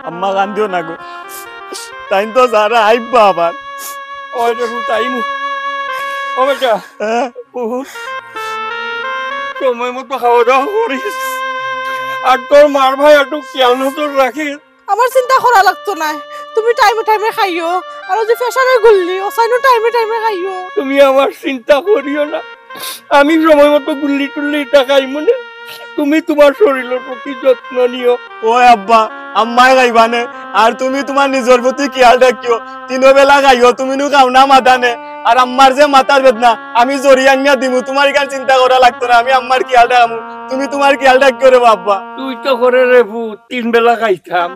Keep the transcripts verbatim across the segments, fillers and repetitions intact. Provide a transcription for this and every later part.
আম্মা, কান্দিও না গো। তাইন তো যারা আইবা আবার। ওই রে, হুত আইমু। ও বেটা, হ্যাঁ? ও, সময় মতো খাওয়া দাওয়া করিস। আর তোর মার ভাই একটু খেয়াল নজর রাখিস। আমার চিন্তা করা লাগতো না, তুমি টাইমে টাইমে খাইও। আর ওই যে প্রেশারের গুল্লি, ওসাইনও টাইমে টাইমে খাইও। তুমি আমার চিন্তা করিও না, আমি সময় মতো গুল্লি টুল্লি ইতা খাইমু নে। তুমি তোমার শরীরের প্রতি যত্ন নিও। ওই আব্বা, আম্মায় খাইবা নে, আর তুমি তোমার নিজর প্রতি খেয়াল রাখিও। তিনো বেলা খাইও, তুমি নু খাও না মাথা নে। আর আম্মার যে মাথার বেদনা, আমি জরি আনিয়া দিমু, তোমার ইখান চিন্তা করা লাগতো না, আমি আম্মার খেয়াল রাখমু, তুমি তোমার খেয়াল রাখিও রে আব্বা। তুই তো করে রে পুত, তিন বেলা খাইতাম,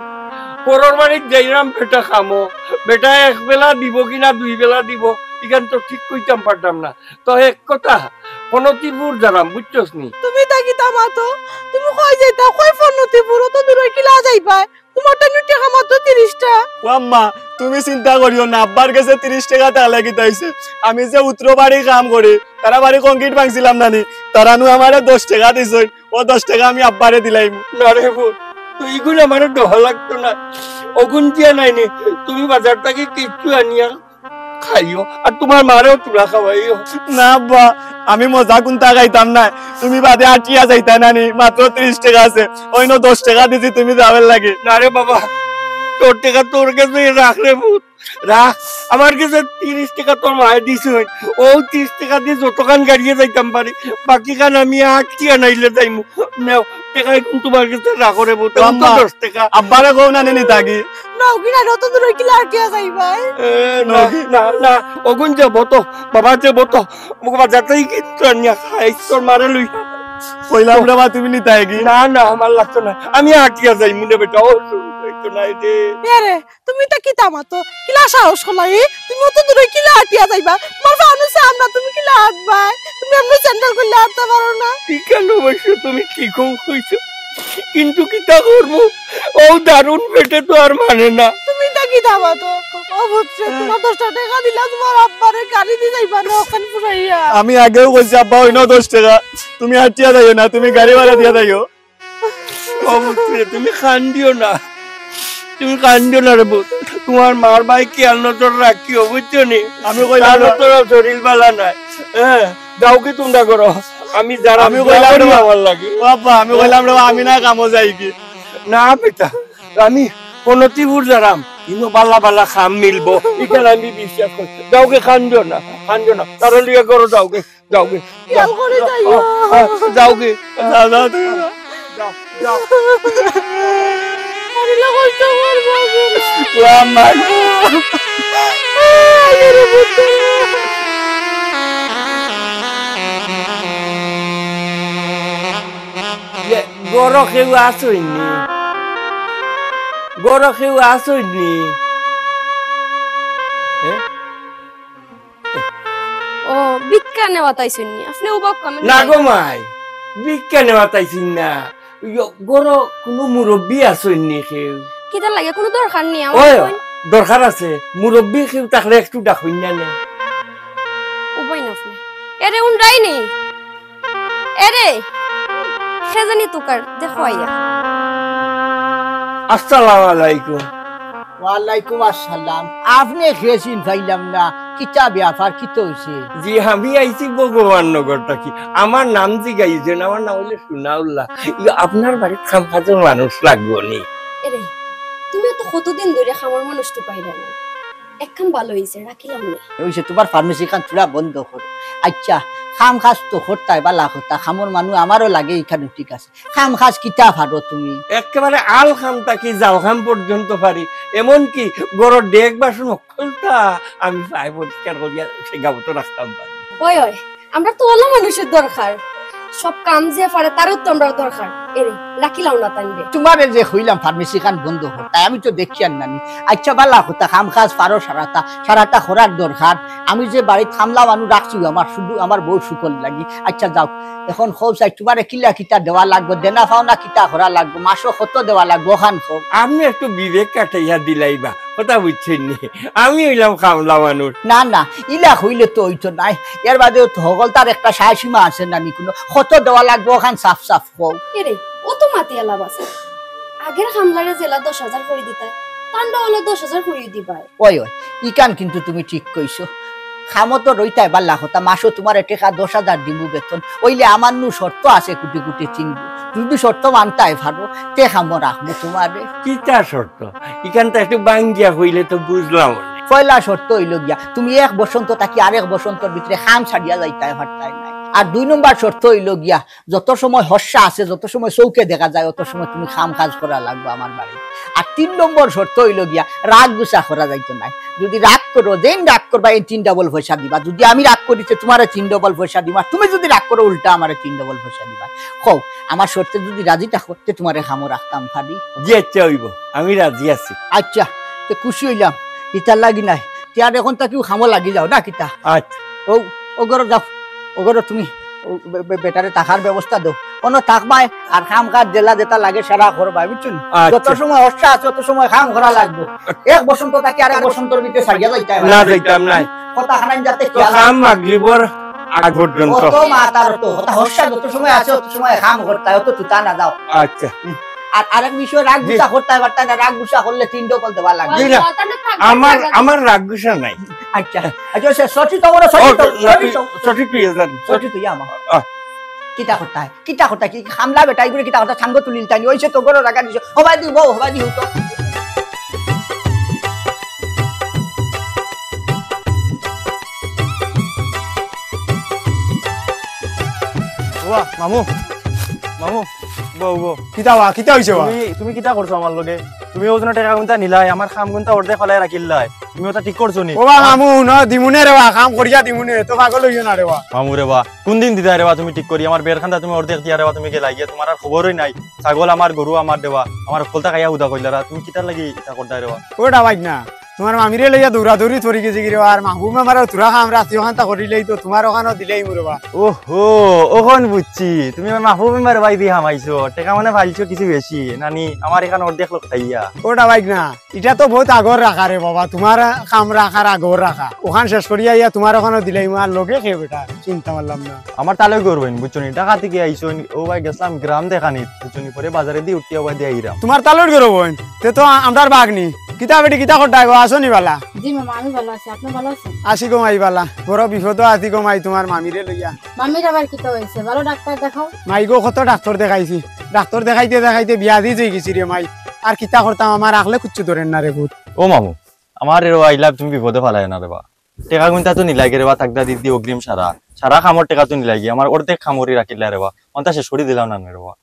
পরর বাড়িত যাইরাম বেটা খামো, বেটা এক বেলা দিব কিনা দুই বেলা দিব, ইখান তো ঠিক কইতাম পারতাম না। তো এক কথা, ফনতিপুর যারাম, বুঝছস নি? তুমি তা কিতা মাতো? তুমি কই যাইতা? কই ফনতিপুর? অত দূরে কিলা যাইবায়? তোমার টাইমে টেকা মাত্র তিরিশটা। ও আম্মা, তুমি চিন্তা করিও না, আব্বার গেছে তিরিশ টেকা তাহলে কিতা অইছে? আমি যে উত্তর বাড়ি কাম করি, তারা বাড়ি কংক্রিট ভাঙছিলাম না নি, তারা নু আমারে দশ টেকা দিছইন, ও দশ টেকা আমি আব্বারে দিলাইমু। না রে পুত, তুই ইগুন আমারে দেওয়া লাগতো না, অগুন দিয়া নাই নি, তুমি বাজার থাকি কিচ্ছু আনিয়া খাইও, আর তোমার মারেও তুলা খাওয়াইও। না আব্বা, আমি মজা কুন্তা খাইতাম না। তুমি বাদে আটিয়া যাইতায় না নি, মাত্র তিরিশ টেকা আছে, অইন্য দশ টেকা দিছি তুমি যাওয়ার লাগি। না রে বাবা, তোর টেকা তোর গেছে রাখ রে পুত, রাখ। আমার গেছে তিরিশ টেকা তোর মায়ে দিছইন, অউ তিরিশ টেকা দি যতখান গাড়িয়ে যাইতাম পারি, বাকিখান আমি আটিয়া নাইলে যাইমু। নেও, টেকা ইগুন তোমার গেছে রাখো রে পুত, অউ তো আম্মা, দশ টেকা। আব্বারে কও না নি নিতাগি। নগিনা নতুন রইকিলা আটিয়া যাইবায়। এ, না, না, না, অগুন যে বতো, বাবা যে বতো, মুখ বাজাতেই কিন্তু আনিয়া খাই, তোর মারে লই। কইলাম রে বা, তুমি নিতায়গি? না, না, আমার লাগতো না, আমি আটিয়া যাইমু নে বেটা, ও হইতো না রে। এ রে, তুমি তা কিতা মাতো? কিলা সাহস করলা, এ? তুমি অত দূরে কিলা আটিয়া যাইবা? তোমার ফানুসে আমরা তুমি কিলা আটবায়? তুমি এমনি স্যান্ডেল করলে আটতে পারো না। ইখান অবশ্য তুমি ঠিকও কইছো, কিন্তু কিতা করমু? অউ দারুণ পেটে তো আর মানে না। তুমি তা কিতা মাতো? ও বুঝছো, তোমার দশটা টেকা দিলা তোমার আব্বারে গাড়ি দি যাইবা না ওখান ফুরাইয়া। আমি আগেও কইছি আব্বা, অইন্য দশ টেকা, তুমি আটিয়া যাইও না, তুমি গাড়ি ভাড়া দিয়া যাইও। ও পুত্রে, তুমি কান্দিও না, তুমি কান্দিও না রে পুত। তোমার মার বায় খেয়াল নজর রাখিও, বুঝছো নি? আমি কইলাম তার না। তো শরীর বালা নাই। হ্যাঁ, যাওগি তোমরা করো, আমি যারাম, আমি কইলাম যাওগি রে। আমার লাগি। ও আব্বা, আমি কইলাম রে, আমি না কামো যাইগি। না বেটা, আমি ফনতিপুর যারাম, ইনো বালা বালা কাম মিলবো, ইখান আমি বিশ্বাস করি। যাওগি, কান্দিও না, কান্দিও না, তাড়াতাড়ি করো, যাওগি। যাওগি। খেয়াল করি যাইও। যাওগি। যাও, যাও, তুমি যাও। যাও, যাও। আমি না কষ্ট করবো, আমি না। ও আম্মা গো। আমি না বুঝতে পারবো। ইয়ে, ঘরো কেউ আছইন নি? ঘরো কেউ আছইন নি? এ? ও, ভিক্ষা নেওয়াত আইছইন নি? আপনে উবাক কামে না গো মাই, ভিক্ষা নেওয়াত আইছি না। ইয়ো, ঘরো কুনু মুরব্বি আছইন নি কেউ? কিতার লাগি? কুনু দরকার নি আমার? ওই, দরকার আছে। মুরব্বি কেউ থাকলে একটু ডাকইন না নে। উবাই না আপনে। এরে, উনরাই নি? এরে, কে জানি তুকার, দেখো আইয়া। আসসালামু আলাইকুম। ওয়ালাইকুম আসসালাম। আপনে কে চিন পাইলাম না, কিতা ব্যাপার, কিতা অইছে? জি, আমি আইছি ভগবান নগর থাকি। আমার নাম জিগাইছেন, আমার নাম অইলো সুনাউল্লাহ। ইয়া, আপনার বাড়িত কাম কাজর মানুষ লাগবো নি? এরে, তুমি তো কতদিন ধরে কামর মানুষ তো পাইলা না। এক কাম ভালো অইছে, রাখিলাম নে। অইছে, তুমার ফার্মেসি খান থুড়া বন্ধ করো। আইচ্ছা, কাম কাজ তো করতায়, বালা কথা, কামর মানুষ আমারও লাগে, ইখানও ঠিক আছে। কাম কাজ কিতা পারো তুমি? একেবারে আল কাম থাকি জাল কাম পর্যন্ত পারি, এমনকি ঘরর ডেক বাসন হক্কলতা আমি প্রায় পরিষ্কার করিয়া সেগাবত রাখতাম পারি। ওই, ওই, আমরা তো অলা মানুষর দরকার, সব কাম যে পারে তারও তো আমরার দরকার। এরে, রাখিলাও না তানরে। তুমারে যে কইলাম ফার্মেসি খান বন্ধ করতায়, আমি তো দেখিয়ার না নি। আইচ্ছা, বালা কথা, কাম কাজ পারো সারাটা, সারাটা করার দরকার। আমি যে বাড়িত কামলা মানুষ রাখছি, আমার শুধু আমার বউ সুখর লাগি। আইচ্ছা, যাও, এখন কও চাই, তুমারে কিলা কিতা দেওয়া লাগবো, দেনা পাওনা কিতা করা লাগবো, মাসো কত দেওয়া লাগবো, অখান কও। আপনে একটু বিবেক খাটাইয়া দিলাইবা, কথা বুঝছইন নি? আমি অইলাম কামলা মানুষ। না, না, ইলা কইলে তো অইতো নায়। এর বাদেও তো হকলতার একটা সায় সীমা আছে না নি কুনু? কত দেওয়া লাগবো, অখান সাফ সাফ কও। এরে, অত মাতিয়া লাভ আছে? আগের কামলারে যেলা দশ হাজার করি দিতায়, তানরে অলা দশ হাজার করি দিবায়। ওই, ওই, ইখান কিন্তু তুমি ঠিক কইছো। কামো তো রইতায় ভালা কথা, মাসো তুমারে টেকা দশ হাজার দিমু বেতন, অইলে আমার নু শর্ত আছে কুটি কুটি চিনবো। যদি শর্ত মানতায় পারো, তে কামো রাখমু তুমারে। কিতা শর্ত? ইখান তো একটু ভাঙ্গিয়া কইলে তো বুঝলাম না। পয়লা শর্ত অইলো গিয়া, তুমি এক বসন্ত থাকি আরেক বসন্তর ভিতরে কাম ছাড়িয়া যাইতায় পারতায় নায়। আর দুই নম্বর শর্ত অইলো গিয়া, যত সময় হর্ষা আছে, যত সময় চউখে দেখা যায়, অত সময় তুমি কাম কাজ করা লাগবো আমার বাড়িত। আর তিন নম্বর শর্ত অইলো গিয়া, রাগ গুসা করা যাইতো নায়। যদি রাগ করো, যেইন রাগ করবায়, এইন তিন ডাবল পয়সা দিবা। যদি আমি রাগ করি, তে তুমারে তিন ডাবল পয়সা দিমু। আর তুমি যদি রাগ করো, উল্টা আমারে তিন ডাবল পয়সা দিবায়। কও, আমার শর্তে যদি রাজি থাকো, তে তুমারে কামো রাখতাম পারি। জি আচ্ছা, অইবো, আমি রাজি আছি। আচ্ছা, তে খুশি অইলাম, ইতার লাগি নায়। তে আর অখন থাকি কামো লাগি যাও না কিতা? আচ্ছা। ও, ও ঘরো যাও, ও ঘরো তুমি ও বে-, বে-, বেটারে থাকার ব্যবস্থা দেও। অনো থাকবায় আর কাম কাজ যেলা যেটা লাগে সেটা করবায়, বুঝছো নি? আচ্ছা। যত সময় হর্ষা আছে, অত সময় কাম করা লাগবো। এক বসন্ত থাকি আরেক বসন্তর ভিতরে ছাড়িয়া যাইতায় পারতায় না, যাইতাম নায়। কথা খানাইন যাতে তো খেয়াল কাম মাগরিবর আগ পর্যন্ত। অত মাতার তো কথা, হর্ষা যত সময় আছে, অত সময় কাম করতায়, অত তুতা না যাও। আচ্ছা। হুম। আর আরেক বিষয়, রাগ জি। গুসা করতায় পারতায় না, রাগ গুসা করলে তিন ডাবল দেওয়া লাগে। জি না, আমার, আমার রাগ গুসা নাই। আচ্ছা, আচ্ছা, সে সঠিক তো বলো, ও, সঠিক তো, সঠিক, সঠিক তো। সঠিক তো, ইয়ে জান। সঠিক তো, ইয়া, আমার। আহ। কিতা করতায়? কিতা করতায়? কি কামলা বেটা, ইগুরে কিতা করতায়? সাঙ্গ তুলিল তাই নি, ওই সে তো গরো রাগা দিছে। হবাই দি, বউ, হবাই দি, হুতো। ওয়া, মামু, মামু, বউ, বউ। কিতা বা, কিতা অইছে বা? তুমি, তুমি কিতা করছো আমার লগে? তুমি অউ জন্য টেকা গুনতা নিলায়, আমার কাম গুনতা অর্ধেক ফালাই রাখিলায়। তুমি অটা ঠিক করছো নি? ও বা মামু, না দিমুনে রে বা, কাম করিয়া দিমুনে, তো পাগল অইও না রে বা। মামু রে বা, কুন দিন দিতায় রে বা তুমি ঠিক করি? আমার বের খান্দা তুমি অর্ধেক দিয়া রে বা তুমি গেলায় গিয়া, তুমার আর খবরই নাই। ছাগল আমার, গরু আমার রে বা, আমার হকলতা খাইয়া হুদা করিলারা, তুমি কিতার লাগি ইতা করতায় রে বা? ওটা বাইক না, তুমার মামিরে লইয়া দৌড়াদৌড়ি করি গেছি গি রে বা, আর মাহবুব মেম্বারর থুড়া কাম রাতি অখানতা করিলেই তো তুমার অখানো দিলাইমু রে বা। ওহো, অখন বুঝছি, তুমি আমার মাহবুব মেম্বার বাড়িদি হামাইছো, টেকা মানে ফাইলছো কিছু বেশি, নানি আমার এখান অর্ধেক লোক খাইয়া। ওটা বাইক না, ইটা তো বউত আগর রাখা রে বাবা, তুমার কাম রাখার আগর রাখা। অখান শেষ করিয়া আইয়া তুমার অখানো দিলাইমু, আর লগে কে বেটা, চিন্তা মারলাম না। আমার তালই করবইন, বুঝছো নি? ঢাকা থাকি আইছইন, অউ বায় গেছলাম গ্রাম দেখানিত, বুঝছো নি? পরে বাজারেদি উঠিয়া অউ বায় দিয়া আইরাম। তুমার তালই করবইন? তে তো আ-, আমরার বাগ নি। কিতা বেটি, কিতা করতায় গো, আছো নি বালা? জি মামা, আমি ভালা আছি, আপনি ভালা আছেন? আছি গো মাই বালা, বড় বিপদো আছি গো মাই, তুমার মামিরে লইয়া। মামির আবার কিতা অইছে? ভালো ডাক্তার দেখাও। মাই গো, কত ডাক্তর দেখাইছি, ডাক্তর দেখাইতে দেখাইতে বিয়াদি অই গেছি রে মাই। আর কিতা করতাম, আমার আখলে কুচ্ছু ধরের না রে পুত। ও মামু, আমার এরো আইলাম, তুমি বিপদো ফালাইও না রে বা। টেকা গুনতা তো নিলায় গি রে বা, থাকদা দিদি অগ্রিম সারা, সারা কামর টেকা তো নিলায় গি, আমার অর্ধেক কাম করি রাখিলায় রে বা, অনটা শেষ করি দিলাও না রে বা।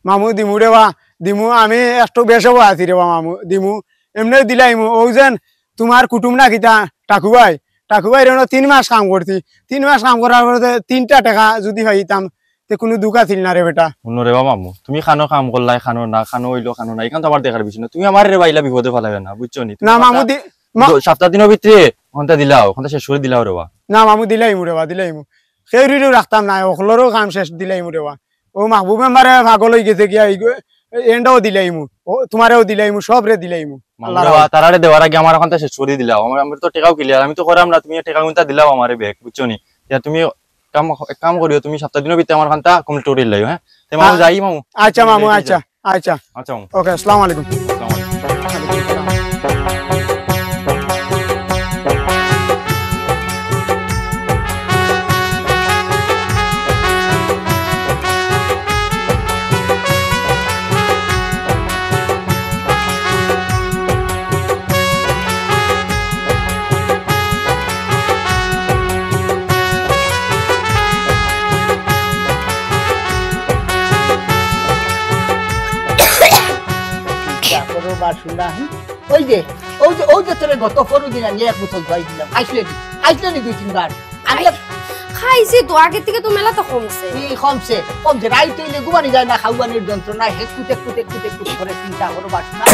মামু, দিমু রে বা, দিমু, আমি একটু বেশ অবো আছি রে বা মামু, দিমু, এমনেউ দিলাইমু। অউ যেন তুমার কুটুম না কিতা, টাকু ভাই, টাকু ভাইর অনো তিন মাস কাম করছি, তিন মাস কাম করার পরে তিনটা টেকা যদি পাইতাম, তে কুনু দুখ আছিল না রে বেটা। হুনো রে বা মামু, তুমি খানো কাম করলায়, খানো না, খানো অইলো, খানো না, ইখান তো আমার দেখার বিষয় না। তুমি আমারে রে বা ইলা বিপদো ফালাইও না, বুঝছো নি? তুমি না মামু, দি-, মা- দ-, সাপ্তা দিনর ভিতরে অখানতা দিলাও, অখানতা শেষ করি দিলাও রে বা। না মামু, দিলাইমু রে বা, দিলাইমু। কেউরিরেউ রাখতাম নায়, হকলরও কাম শেষ দিলাইমু রে বা। অউ মাহবুব মেম্বারে পাগল অই গেছে গিয়া, এই গো-, এন্ডও দিলাইমু, অউ তুমারেও দিলাইমু, সবরে দিলাইমু। মামু আল্লাহর রে বা, রহমত। তারারে দেওয়ার আগে আমার অখানতা শেষ করি দিলাও। আমার, আমি তো টেকাও clear, আমি তো করাম না, তুমি টেকা গুনতা দিলাও আমারে back, বুঝছো নি? ইয়া তুমি কাম, এক কাম করিও, তুমি সাপ্তা দিনর ভিতরে আমার অখানতা complete করি দিলাইও, হ্যাঁ? তে মামু, আ-, যাই মামু। আচ্ছা মামু, যাই, আচ্ছা, যাই। আচ্ছা। আচ্ছা মামু। ওকে, আসসালামু আলাইকুম। আসসালামু আলাইকুম। ইয়া করো বা শুনা, হুম? ওই যে, ওই যে, ওই যে তোরে গত পরশু দিন আনিয়া এক বোতল ধোয়াই দিলাম। খাইছলে নি? খাইছলে নি দুই তিনবার? আমি খাই-, খাইছি তো, আগের থাকি তো মেলা তো কমছে। কি কমছে? কমছে। রাইত অইলে ঘুমানি যায় না, খাওয়ানির যন্ত্রণায় হেকুত, হেকুত, হেকুত, হেকুত করে চিন্তা করো বাসনা।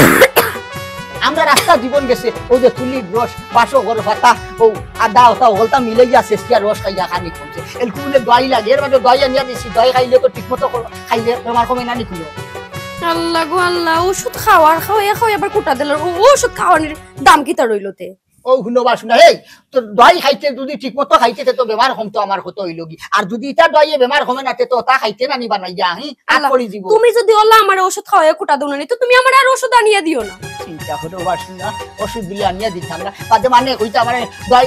আমরা রাস্তা জীবন গেছে, ওই যে তুলির রস, বাসো গরো পাতা, ও আদা, ওটা হকলতা মিলাইয়া শেষ কিয়া রস খাইয়া খানি কমছে। এলকু বলে দোয়াই লাগে, এর বাদে দোয়াই আনিয়া দিছি, দোয়াই খাইলে তো ঠিক মতো কর-, খাইলে বেমার কমে না নি কুনো। আল্লাহ গো আল্লাহ, ওষুধ খাওয়ার খাওয়াইয়া খাওয়াই আবার কুটা দিল, ও-, ওষুধ খাওয়ানির দাম কিতা রইল তে? ও হুনো বাসুনা, এই, তো দোয়াই খাইতে যুদি ঠিক মতো খাইতে, তে তো বেমার কমতো আমার কত অইলো গি। আর যুদি ইতা দোয়াইয়ে বেমার কমে না, তে তো তা খাইতে না নি বানাইয়া, হি? আর আল্লাহ, পড়ি দিব। তুমি যুদি অলা আমারে ওষুধ খাওয়াইয়া কুটা দেও না নি, তো তুমি আমারে আর ওষুধ আনিয়া দিও না। চিন্তা করো বাসুনা, ওষুধ দিলে আনিয়া দিতাম না। বাদে মানে কইতা আমারে দোয়াই,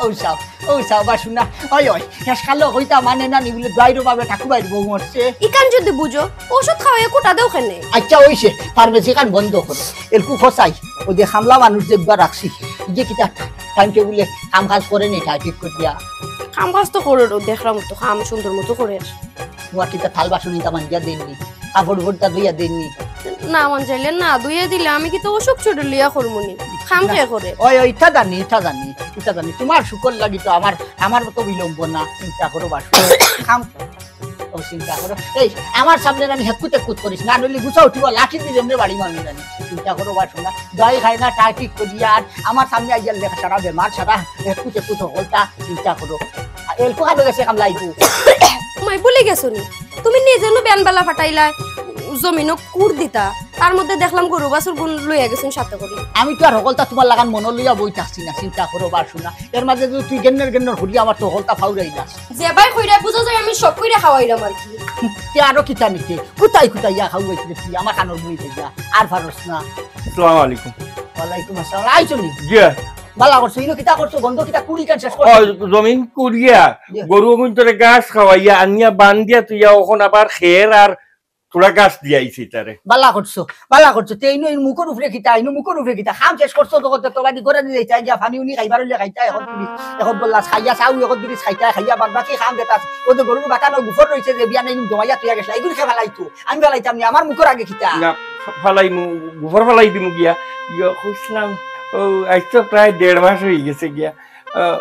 ও সাব, ও সাব বাসুনা, ওই, ওই, শেষ কালো কইতা মানে না নি বলে দোয়াইর অভাবে ঠাকুরবাড়ির বউ মরছে। ইখান যুদি বুঝো, ওষুধ খাওয়াইয়া কুটা দেও কেনে? আচ্ছা, ওই সে, ফার্মেসি খান বন্ধ করো। এলকু খসাই, ওই যে খামলা মানুষ যে একবার রাখছি, এই যে কিতা টাইম টেবিলে কাম কাজ করে নি, ঠিক করিয়া। কাম কাজ তো করে, দেখলাম তো কাম সুন্দর মতো করে। তোমার কিতা থাল বাসন ইতা মাঞ্জিয়া দেননি, কাপড় উপড়তা ধুইয়া দেননি। না, মাঞ্জাইলে না ধুইয়া দিলে আমি কিতা অসুখ ছুটে লইয়া করমুনি? কাম কে করে? ওই, ওই, ইতা জানি, ইতা জানি, ইতা জানি। তোমার শুকর লাগি তো আমার, আমার তো বিলম্ব না, চিন্তা করো বাসু। কাম ও চিন্তা করো। এই, আমার সামনে জানি হেকুত হেকুত করিস না, নইলে গুছা উঠিব, লাঠি দিয়ে যেমনি বাড়ি মারবি জানি। চিন্তা করো বাসু না। দোয়াই খাই না, তা ঠিক করি, আর আমার সামনে আইয়া লেখা সারা বেমার, সারা হেকুত হেকুত হকলতা, চিন্তা করো। আর এলকু খালো গেছে কামলা আইবো। মাই ভুলি গেছো নি? তুমি নিজে নু বেন বেলা ফাটাইলা, জমিনো কুর দিতা, তার মধ্যে দেখলাম গরু বাছুর গুন লইয়া গেছইন সাথে করি। আমি তো আর হকলতা তোমার লাখান মনো লইয়া বই থাকছি না, চিন্তা করো বাসু না। এর মাঝে যদি তুই গেন্নর গেন্নর করি আমার তো হকলতা ফাউরাই না। যে ভাই কইরা বুঝা যায় আমি সব কইরা খাওয়াইলাম আর কি। তে আরো কিতা নিতে? কোথায় কোথায় ইয়া খাওয়াইতে তুই আমার কানর বই থেকে আর ফারস না। আসসালামু আলাইকুম। ওয়ালাইকুম আসসালাম। আইছো নি? জি। বালা করছো, ইনো কিতা করছো? গন্ধ কিতা কুড়ি কান শেষ করছো? ও, জমিন কুড়িয়া, জি। গরু অগুন তোরে ঘাস খাওয়াইয়া আনিয়া বান্ধিয়া তুইয়া অখন আবার খের আর থুড়া ঘাস দিয়া আইছি তারে। বালা করছো, বালা করছো। তে ইনো ইন মুখর উপরে কিতা, ইনো মুখর উপরে কিতা? কাম শেষ করছো তো করতে তো বাড়ি করে দিয়ে যাইতা, গিয়া পানি উনি খাইবার হইলে খাইতা, এখন তুমি, এখন বললা খাইয়া চাও, এখন তুমি খাইতা, খাইয়া বাদ বাকি কাম যেটা আছে। ও তো গরুর বাতানো গুফর রইছে যে বিয়ানে ইন জমাইয়া তুইয়া গেছে, এগুলি খেয়ে ফালাইতো। আমি ফালাইতাম নি, আমার মুখর আগে কিতা? না, ফা-, ফালাইমু, গুফর ফালাই দিমু গিয়া। ইয়া, কইছিলাম, ও, আজ তো প্রায় দেড় মাস হয়ে গেছে গিয়া। আহ,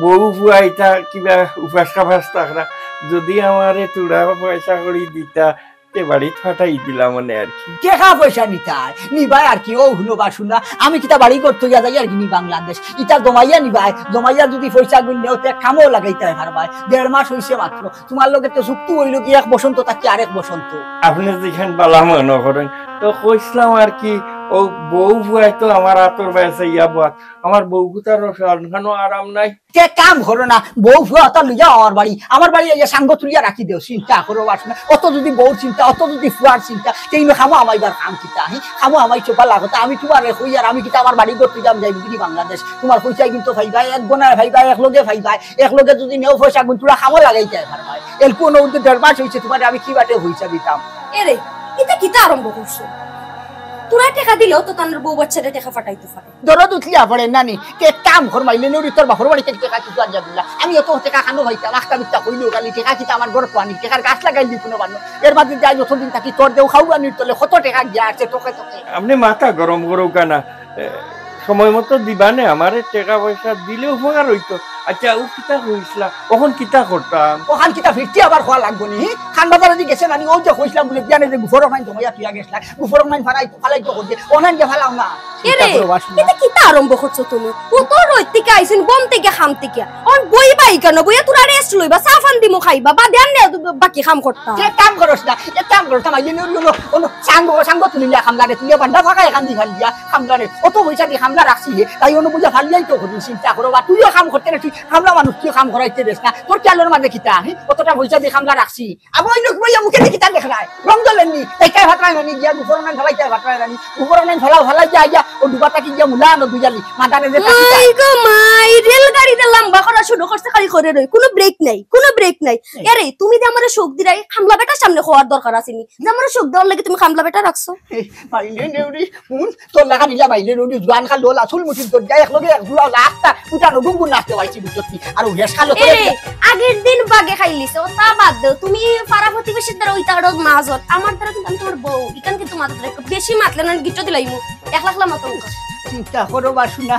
বউ ফুয়া ইতা কিবা উপাস কাপাস থাকরা। যদি আমারে থুড়া পয়সা করি দিতা, তে বাড়িত ফাটাই দিলাম মানে আর কি। টেকা পয়সা নিতায়, নিবায় আর কি, ও হুনো বাসু না, আমি কিতা বাড়ি করতে গিয়া যাই আর কি নি বাংলাদেশ। ইতা জমাইয়া নিবায়, জমাইয়া যদি পয়সা গুণ নেও, তে কামও লাগাইতায় পারবায়। দেড় মাস হইছে মাত্র, তোমার লগে তো চুক্তি হইল কি এক বসন্ত থাকি আরেক বসন্ত। আপনি যেখান বালা মনে করেন, তো কইছিলাম আর কি, ও বউ ফুয়ায় তো আমার আতর বায় চাইয়া বওয়াত, আমার বউ কুতার রসানখানো আরাম নাই। তে কাম করো না, বউ ফুয়া অতা লইয়া আমার বাড়ি, আমার বাড়ি এই যে সাঙ্গ তুলিয়া রাখি দেও, চিন্তা করো বাসু না। অত যদি বউর চিন্তা, অত যদি ফুয়ার চিন্তা, তে ইনো খামো আমাইবার কাম কিতা? হি? খামো আমাই চোপা লাগতা, আমি তোমারে কই আর আমি কিতা আমার বাড়ি করতে যাম যাই বুঝি বাংলাদেশ। তোমার পয়সা কিন্তু পাইবা, এক গোনায় পাইবা, এক লগে পাইবা, এক লগে যদি নেও পয়সা গুনতুরা খামো লাগাইতায় পারবায়। এলকু নৌদ্দে দেড় মাস হইছে, তোমারে আমি কি বাটে পয়সা দিতাম? এরে, ইতা কিতা আরম্ভ করছো? তোরা টেকা দিলেও তো তানর বউ বাচ্চারে টেকা ফাটাইতে পারে। দরদ উঠলিয়া পড়ে নানি, তে কাম কর মাইলে নড়ি তোর বাপর বাড়ি থেকে টেকা কিছু আনিয়া দিলা। আমি অত টেকা খানো পাইতাম, আখতা মিথ্যা কইলেও খালি টেকা কিতা আমার ঘর পানি, টেকার গাছ লাগাইলি কোনো বানো। এর মাঝে যাই যতদিন থাকি তোর দেও খাওয়ানির তলে কত টেকা গিয়া আছে তোকে তোকে। আপনি মাথা গরম করো কেন? এ, সময় মতো দিবা নে আমারে, টেকা পয়সা দিলে উপকার হইতো। আচ্ছা, ও কিতা কইছিলা? অখন কিতা করতাম? অখান কিতা ফিরতি আবার খোয়া লাগবো নি? খান বাজারে দি গেছে নানি, ও যে কইছিলাম বলে বিয়ানে যে গুফরক নাইন জমাইয়া তুইয়া গেছলা, গুফরক নাইন ফালাই, ফালাই তো করবে, অনাইন যে ফালাও না। এরে, চিন্তা করো, বাসু না। এটা কিতা আরম্ভ করছো তুমি? ও তো রইত থেকে আইছেন, গম থেকে, খাম থেকে। অন বইবা ইখানো, বইয়া তোরা রেস্ট লইবা, চা পান দিমু খাইবা, বা দেন নে বাকি কাম করতা। যে কাম করস না, যে কাম করস না, মাইলে নে, ওই, ওই, ওই, সাঙ্গ, সাঙ্গ তুলিয়া খামলা রে, তুলিয়া বান্ডা ফাঁকা এখান দি ফালিয়া খামলা রে। অত পয়সা দি খামলা রাখছি হে, তাই অনু বুঝা ফালিয়াই তো করি চিন্তা করো, বা তুইও কাম করতে না, তুই খামলা মানুষ, তুইও কাম করাইতে দেস না, তোর খেয়ালের মাঝে কিতা, হি? অতটা পয়সা দি খামলা রাখছি, আবার ওই লোক বইয়া মুখে দেখি তার লেখা নাই, রং দলেননি, তাই তাই ভাত রায় নানি, গিয়া গুফর নাইন ফালাই তাই ভাত রায় নানি, গুফর নাইন ফালাও, ফালাই গিয়া, গিয়া, ও ডুবা তাকি গিয়া মুলা আনো দুইয়ালি, মাদারে যে তাকি তাই। মাই গো মাই, রেলগাড়িটা লম্বা করা শুরু করছে, খালি করে রই, কোনো ব্রেক নাই, কোনো ব্রেক নাই। এই। এরে, তুমি যে আমারে শোক দিরাই, খামলা বেটার সামনে খোয়ার দরকার আছে নি, যে আমারে শোক দেওয়ার লাগি তুমি খামলা বেটা রাখছো। এই, মাইলে নেউরি, হুন, তোর লাগা নিলা মাইলে নেউরি, জোয়ান খাল লোলা, চুল মুঠির দরজা, এক লগে এক জোড়া ওলা, আস্তা, উঠানো ডুঙ্গুর নাচতে পারছি, বুঝছস নি? আর ও হেস খালো করে এরে, দিলা। আগের দিন বাগে খাইলিছে, ও তা বাদ দেও, তুমি পাড়া প্রতিবেশীর দ্বারা ওই তাড়ো মাছ হল, আমার দ্বারা কিন্তু আমি তোমার বউ, ইখান কিন্তু মাথা ধরে একটু বেশি মাতলে না, গিট্টো দিলাইমু, এক লাখ লামা তোমার। চিন্তা করো বাসু না,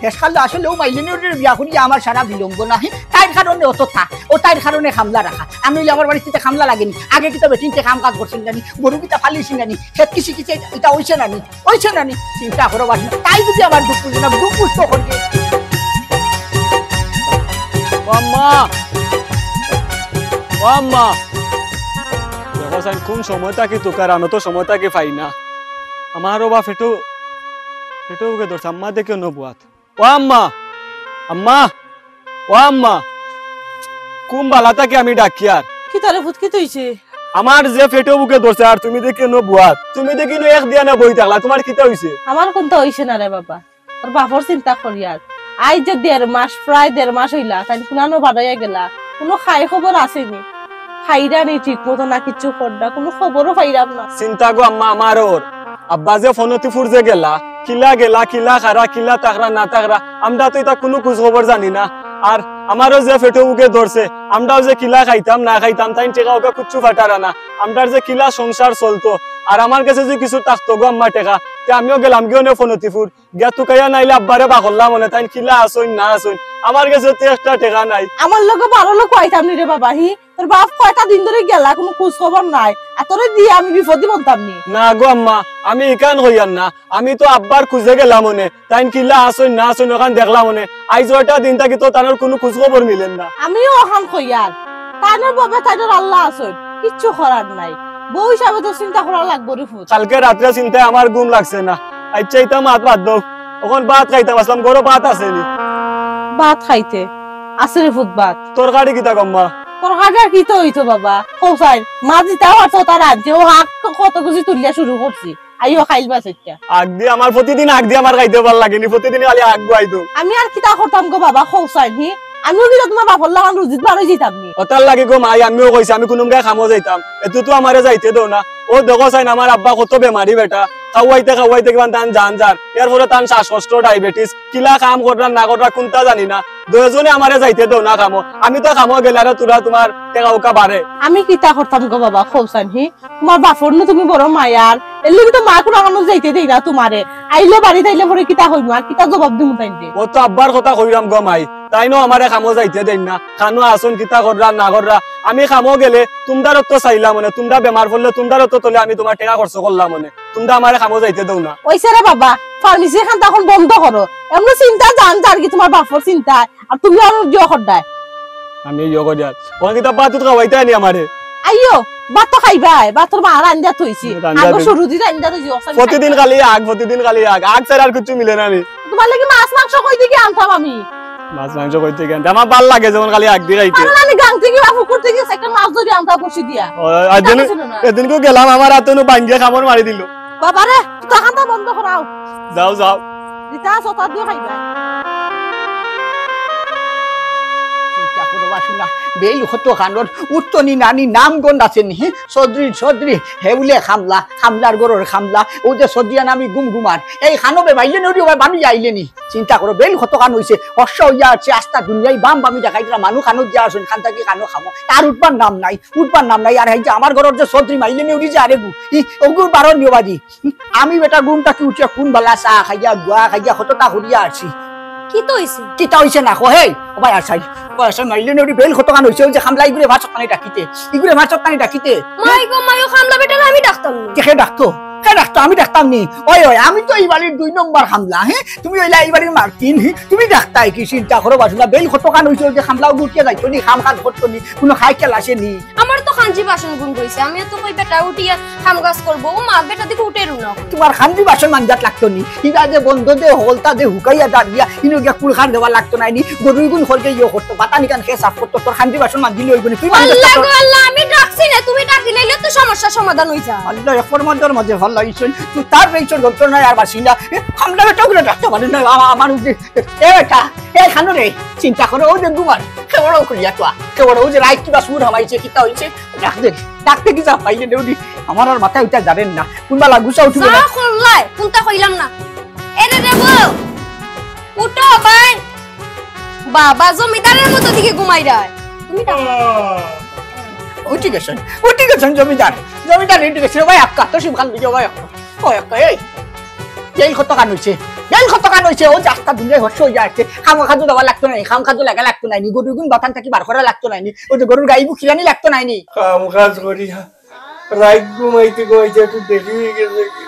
হেস খালো আসলে ও মাইলে নেউরির বিয়া করি আমার সারা বিলম্ব না, তাইর কারণে অত থা, ও তাইর কারণে খামলা রাখা, আমি হইলে আমার বাড়িতে খামলা লাগেনি, আগে কিতা বেটিনতে কাম কাজ করছিল জানি, গরু কিতা ফালিছি জানি, খেত কৃষি কিতা এটা হইছে না নি? ওই ছেলে নি চিন্তা করো বাসি, তাই যদি আমার দুঃখ বুঝে না, দুঃখ বুঝতে করবে। ও আম্মা, ও আম্মা, দেখো সাইন কোন সময় থাকি তোকার, আমি তো সময় থাকি পাই না। আমারও বা ফেটু পেটো বুকে ধরছে, আম্মা দেখি অনো বওয়াত। ও আম্মা, আম্মা, ও আম্মা, কুন বালা থাকি আমি ডাকিয়ার। কিতা রে পুত, কিতা অইছে? আমার যে পেটো বুকে ধরছে আর তুমি দেখি অনো বওয়াত। তুমি দেখি অনো এক ধিয়ানে বই থাকলায়, তুমার কিতা অইছে? আমার কুন্তা অইছে না রে বাবা, তোর বাপর চিন্তা করিয়ার। আইজ যে দেড় মাস, প্রায় দেড় মাস অইলা, তাইন কুনানো বারইয়া গেলা, কুনু খাই খবর আছে নি? খাইরা নি ঠিক মতো না কিচ্ছু কররা, কুনু খবরও পাইরাম না। চিন্তা গো আম্মা আমার অর। আব্বা যে ফনতিপুর যে গেলা, কিলা গেলা, কিলা খারা, কিলা থাকরা না থাকরা, আমরা তো ইতা কুনু খুজ খবর জানি না। আর আমারও যে পেটো বুকে ধরছে, আমরাও যে কিলা খাইতাম না খাইতাম, তাইন টেকা উকা কুচ্ছু ফাটারা না। আমরার যে কিলা সংসার চলতো, আর আমার গেছে যদি কিছু থাকতো গো আম্মা টেকা, তে আমিও গেলাম গিয়া অনে ফনতিপুর, গিয়া তুকাইয়া নাইলে আব্বারে বার করলাম অনে, তাইন কিলা আছইন না আছইন, আমার গেছে তো একটা টেকা নাই। আমার লগে বারো লোক আইতাম নি রে বাবা, হি? তোর বাপ কয়টা দিন ধরি গেলা, কুনু খুজ খবর নাই। আর তোরে দিয়া আমি বিপদি বনতাম নি। না গো আম্মা, আমি ইখান কইয়ার না, আমি তো আব্বার খুজে গেলাম অনে, তাইন কিলা আছইন না আছইন অখান দেখলাম অনে। আইজ অয়টা দিন থাকি তো তানর কুনু খুজ খবর মিলের না। আমিও অখান কইয়ার, তানর বাবা তানর আল্লা আছইন, কিচ্ছু করার নাই। বউ হিসাবে তো চিন্তা করা লাগবো রে পুত। কালকে রাত্রে চিন্তায় আমার ঘুম লাগছে না। আইচ্ছা, ইতা মাত বাদ দেও, অখন ভাত খাইতাম আছলাম, ঘরো ভাত আছে নি? ভাত খাইতে আছে রে পুত, ভাত। তরকারি কিতা গো আম্মা? তরকারি আর কিতা অইতো বাবা, কও চাই, মা যেতা পারছে অতা রানছে, অউ আগ কত কিছু তুলিয়া শুরু করছি। আইও খাইলবা সেটা। আগ দি আমার প্রতিদিন, আগ দি আমার খাইতে ভালা লাগে নি, প্রতিদিন খালি আগ গুয়াই দেও। আমি আর কিতা করতাম গো বাবা, কও চাই নি? আমিও কিতা তুমার বাপর লাখান রুজিত বারই যাইতাম নি? অতার লাগি গো মাই, আমিও কইছি আমি কুনুমগায় কামো যাইতাম, এতু তো আমারে যাইতে দেও না। অউ দেখো চাইন আমার আব্বা কত বেমারি বেটা, খাওয়াইতে খাওয়াইতে কিমান তান জান যার, এরপরে তান শ্বাসকষ্ট, ডায়াবেটিস, কিলা কাম কররা না কররা কুন্তা জানি না। দুইজনে আমারে যাইতে দেও না কামো, আমি তো কামো গেলে আরো থুড়া তুমার টেকা উকা বাড়ে। আমি কিতা করতাম গো বাবা, কও চাইন হি? তুমার বাপর নু তুমি বড় মায়ার, এরলাগি তো মা কুনু কামো যাইতে দেই না তুমারে। আইলে বাড়িত আইলে পরে কিতা কইমু আর কিতা জবাব দিমু তাইনরে? অউ তো আব্বার কথা কইরাম গো মাই, তাইনও আমারে কামো যাইতে দেইন না। কানো আছইন কিতা কররা না কররা, আমি কামো গেলে তুমরারে তো চাইলাম অনে, তুমরা বেমার পড়লে তুমরারে তো তলে আমি তুমার টেকা খরচ করলাম অনে, তুমরা আমারে কামো যাইতে দেও না। অইছে রে বাবা, ফার্মেসি খান তো অখন বন্ধ করো। এমনে চিন্তা জান যারগি তুমার বাপর চিন্তায়, আর তুমি আর জিও কররায়। আমি ইয়ো করি আর। অখন কিতা ভাত তো খাওয়াইতায় নি আমারে? আইও, ভাত তো খাইবায়, ভাত তোর মা রান্দিয়া থইছি। রান্দিয়া আগে থইছি। শুরু দি রান্দিয়া থইছি, অখন প্রতিদিন খাইবায়। খালি আগ, প্রতিদিন খালি আগ। আগ ছাড়া আর কিচ্ছু মিলে না নি। তুমার লাগি মাছ মাংস কই থাকি আনতাম আমি? মাছ মাংস কই থাকি আনতাম? আমার ভালা লাগে যেমন খালি আগ দি খাইতে। কারণ আমি গাং থাকি বা পুকুর থাকি একটা মাছ ধরি আনতাম বসি দিয়া। ও, আর দিন, ছিল না। এদিনকেও গেলাম, আমার আতো নু ভাঙ্গিয়া কামড় মারি দিল। বাবারে, তুতা খান্দা বন্ধ করাও। যাও, যাও। দিতা সতা দিয়ে খাইবা। চিন্তা করো বাসু না, বেইল কত কানোর উত্তনি নানি নাম গন্ধ আছে নি, চৌধুরী, চৌধুরী, হে বুলে কামলা, কামলার ঘরর কামলা, অউ যে চৌধুরী নামি গুম গুমার, এই কানো বেবাইলে নড়ি ওবাই বামি আইলে নি। চিন্তা করো, বেইল কত কান অইছে, হর্ষ অইয়া আছে, আস্তা দুনিয়াই বাম বামি দেখাই দিলা, মানু কানো দিয়া আসুন, খান থাকি কানো খামো, তার উঠবার নাম নাই, উঠবার নাম নাই। আর এই যে আমার ঘরর যে চৌধুরী মাইলে নেউরি যে আরে গু, ই, ওগুর বারো নিয়বাজি। আমি বেটা ঘুম থাকি উঠিয়া কুন বালা চা খাইয়া, গুয়া খাইয়া, কততা করিয়া আছি। কিতা অইছে? কিতা অইছে না কো, হেই, ও ভাই আসাই, ও ভাই আসাই, মাইলে নেউরি বেইল কত কান অইছে, অউ যে কামলা ইগুরে ভাত সকালে ডাকিতে, ইগুরে ভাত সকালে ডাকিতে। মাই গো, মাই ও কামলা বেটারে আমি ডাকতাম নি। কে ডাকতো? কে ডাকতো? আমি ডাকতাম নি। ওই, ওই, আমি তো ই বাড়ির দুই নম্বর কামলা, হে? তুমি অইলা ই বাড়ির মালকিন, হে? তুমি ডাকতায় কি? চিন্তা করো বাসু না, বেইল কত কান অইছে, অউ যে কামলা উঠিয়া যাইতো নি, কাম কাজ করতো নি, কুনু খাই খেল আসে নি। আমার তো খাঞ্জি বাসন গুন রইছে, আমি তো কই বেটা উঠিয়া কাম কাজ করবো। ও মা, বেটা দেখি উঠেরও না। তুমার খাঞ্জি বাসন মাঞ্জাত লাগতো নি, ইটা যে বন্ধ দে, হলতা দে, হুকাইয়া দাঁড়িয়া, ইনো গিয়া কুলখান দেওয়া লাগতো নায় নি, গরুই গুন খরগে ইয়ো করতো, বাতানি কান খেয়ে সাফ করতো, তোর খাঞ্জি বাসন মাঞ্জিলে অইবো নি, তুই মাঞ্জাত আল্লাহ লাগতো। গো আল্লাহ, আমি ডাকছি না, তুমি ডাকি লাইলে তো সমস্যা সমাধান অই যায়। আল্লাহ, এক পরমান্তর মাঝে ভাল্লা ইছইন, তুই তার এই চোর যন্ত্রণায় আর বাসি না। এ, আমরা বেটা ওগুলো ডাকতে পারি না, আমা-, আমার উঠে, এ বেটা, এ খানো রে, চিন্তা করো, অউ যে ঘুমার, কে বড় করিয়া তো, কে বড়, অউ যে রাইত কিবা সুর হামাইছে, কিতা অইছে, ডাক দে, ডাক দে কি যা পাইলে নেউরি, আমার আর মাথায় উঠা যারেন না, কুনবালা গুছা উঠবে না। যা করলাই, কুনতা কইলাম না। এরে রে বউ, উঠো ভাই। বাবা, জমিদারের মতো দিকে ঘুমাই রায়। তুমি ডাকো। উঠি গেছইন, উঠি গেছইন জমিদার। জমিদার উঠি গেছইন, ভাই আক্কা, তো শিবখান দিকে ভাই আক্কা। ও আক্কা, এই, বেইল কত কান অইছে, বেইল কত কান অইছে, অউ যে আস্তা দুনিয়াই হর্ষ অইয়া আছে। কাম কাজও দেওয়া লাগতো নায় নি, কাম কাজও লাগা লাগতো নায় নি, গরুগুন বাতান থাকি বার করা লাগতো নায় নি, অউ যে গরুর গাইবু খিরানি লাগতো নায় নি। কাম কাজ করিয়া রাইত ঘুমাইতে ঘুমাইতে একটু দেরি অই গেছে কি।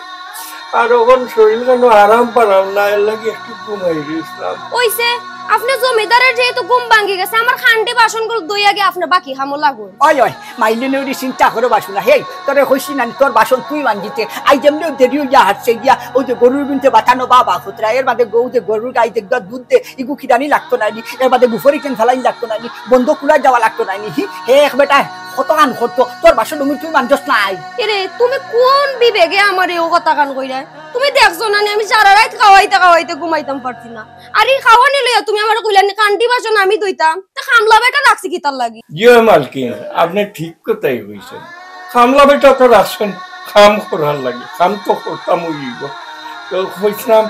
আর অখন শরীর কেনে আরাম পাইলাম না, এরলাগি একটু ঘুমাই গেছিলাম। অইছে, আপনে জমিদারের যেহেতু ঘুম ভাঙ্গি গেছে, আমার খান্ডি বাসনগুলো ধইয়া গিয়া আপনে বাকি কামো লাগো। ওই, ওই, মাইলে নেউরি চিন্তা করো বাসনা। হেই, তোরে কইছি না নি, তোর বাসন তুই মাঞ্জিতে। আই যেমনে দেরি হইয়া হাঁটছে গিয়া, ওই যে গরুর গুনতে বাতানো বাবা খুতরা, এর বাদে গরু যে গরুর গাই দেখবা দুধ দে, ইগু কিরানি লাগতো না নি, এর বাদে গুফরি কেন ফালাইন লাগতো না নি, বন্ধ কুলা যাওয়া লাগতো না নি। হি, হে এক বেটা, কত কান করতো, তোর বাসন ডুঙ্গি তুই মাঞ্জস নাই। এরে, তুমি কোন বিবেকে আমার এই কথা কান কইরায়? তুমি দেখছো না নি, আমি সারা রাত খাওয়াইতে খাওয়াইতে ঘুমাইতাম পারছি না। আর এই খাওয়ানি লইয়া তুমি আমার কইলা নি, কান্ডি বাসন আমি ধইতাম, তা কামলা বেটা রাখছি কিতার লাগি? জি অয় মালকিন, আপনে ঠিক কথাই কইছইন। কামলা বেটা তো রাখছইন কাম করার লাগি, কাম তো করতাম অইবো। তো কইছলাম,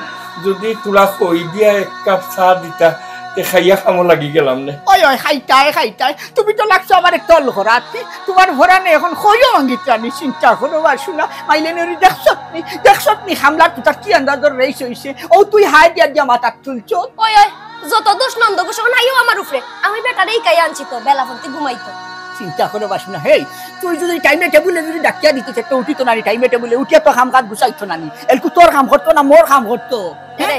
যদি তুরা কই দিয়া এক কাপ চা দিতা, তে খাইয়া কামো লাগি গেলাম নে। ওই, ওই, খাইতায়, খাইতায়। তুমি তো লাগছো আমারে তল করাত। তুমার ফরানে এখন কইও ভাঙ্গিত আনি চিন্তা করো আর শুনা। মাইলে নেউরি দেখছত নি, দেখছত নি, কামলার তুতার কি আন্দাজর রেইস অইছে। ও তুই হাই দিয়া দিয়া মাথাত তুলছো। ওই, ওই, যত দোষ নন্দ ঘোষ, এখন আইও আমার উপরে। আমি বেটারে ইকাই আনছি তো, বেলাফন্তি ঘুমাইতো। চিন্তা করো বাসনা, হেই, তুই যদি টাইমে টেবুলে যদি ডাকিয়া দিতে, তো উঠিত না নি, টাইমে টেবুলে উঠিয়া তো কাম কাজ গুছাইতো না নি। এলকু তোর কাম করতো না, মোর কাম করতো। এরে,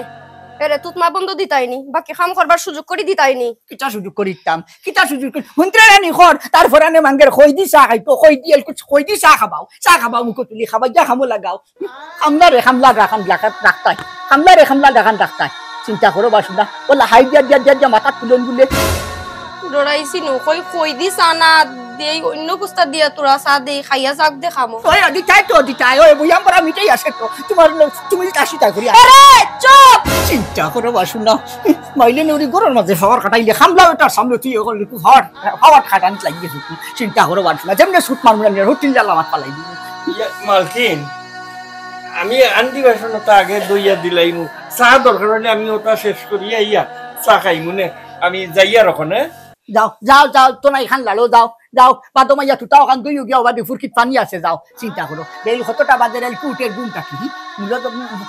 এরে, তুতমা বন্ধ দিতাইনি, বাকি কাম করবার সুযোগ করি দিতাইনি। কিতা সুযোগ করি দিতাম, কিতা সুযোগ করি? হুনতে রানি কর, তার ফরানে মাঙ্গের কই দি চা খাইতো, কই দি এলকু, কই দি চা খাবাও, চা খাবাও মুখো তুলি, খাবাইয়া কামো লাগাও। কামলারে কামলা ডাকান ডাকাত রাখতাই, কামলারে কামলা ডাকান রাখতাই। চিন্তা করো বাসনা, ওলা হাই দিয়া দিয়া দিয়া দিয়া মাথাত তুলন বুলে। ডরাইছি নু, কই, কই দি চা না দেই, অন্য কুস্তা দিয়া তুরা চা দেই, খাইয়া যাক দে কামো। ওই, দিতাই তো, দিতাই, ওই, বইয়াম বড়া মিঠাই আছে তো, তুমার লো-, তুমি কাশি তাই করি। আরে, চুপ! চিন্তা করো বাসনা, মাইলে নেউরি ঘরর মাঝে পাওয়ার কাটাইলে, কামলা বেটার সামনে তুই এখন একটু পাওয়ার, পাওয়ার কাটানিত লাগি গেছে তুই। চিন্তা করো বাসনা, যেমনে ছুট মারমু না, হোটেল জ্বালা মাত পালাই দিবি। ইয়া, মালকিন, আমি আন্দি বাসন ওটা আগে ধইয়া দিলাইমু। চা দরকার হইলে আমি ওটা শেষ করিয়া ইয়া চা খাইমু নে। আমি যাইয়ার অখন, হ্যাঁ? যাও, যাও, যাও, তো নাই খান লালো, যাও, যাও। বাদো মাইয়া তুতা অখান দুই গিয়া ওবা দুই ফুরকিত পানি আছে, যাও, চিন্তা করো। বেইল কতটা বাজে রেল কুটের ঘুম থাকি, হি? মূলত, উম,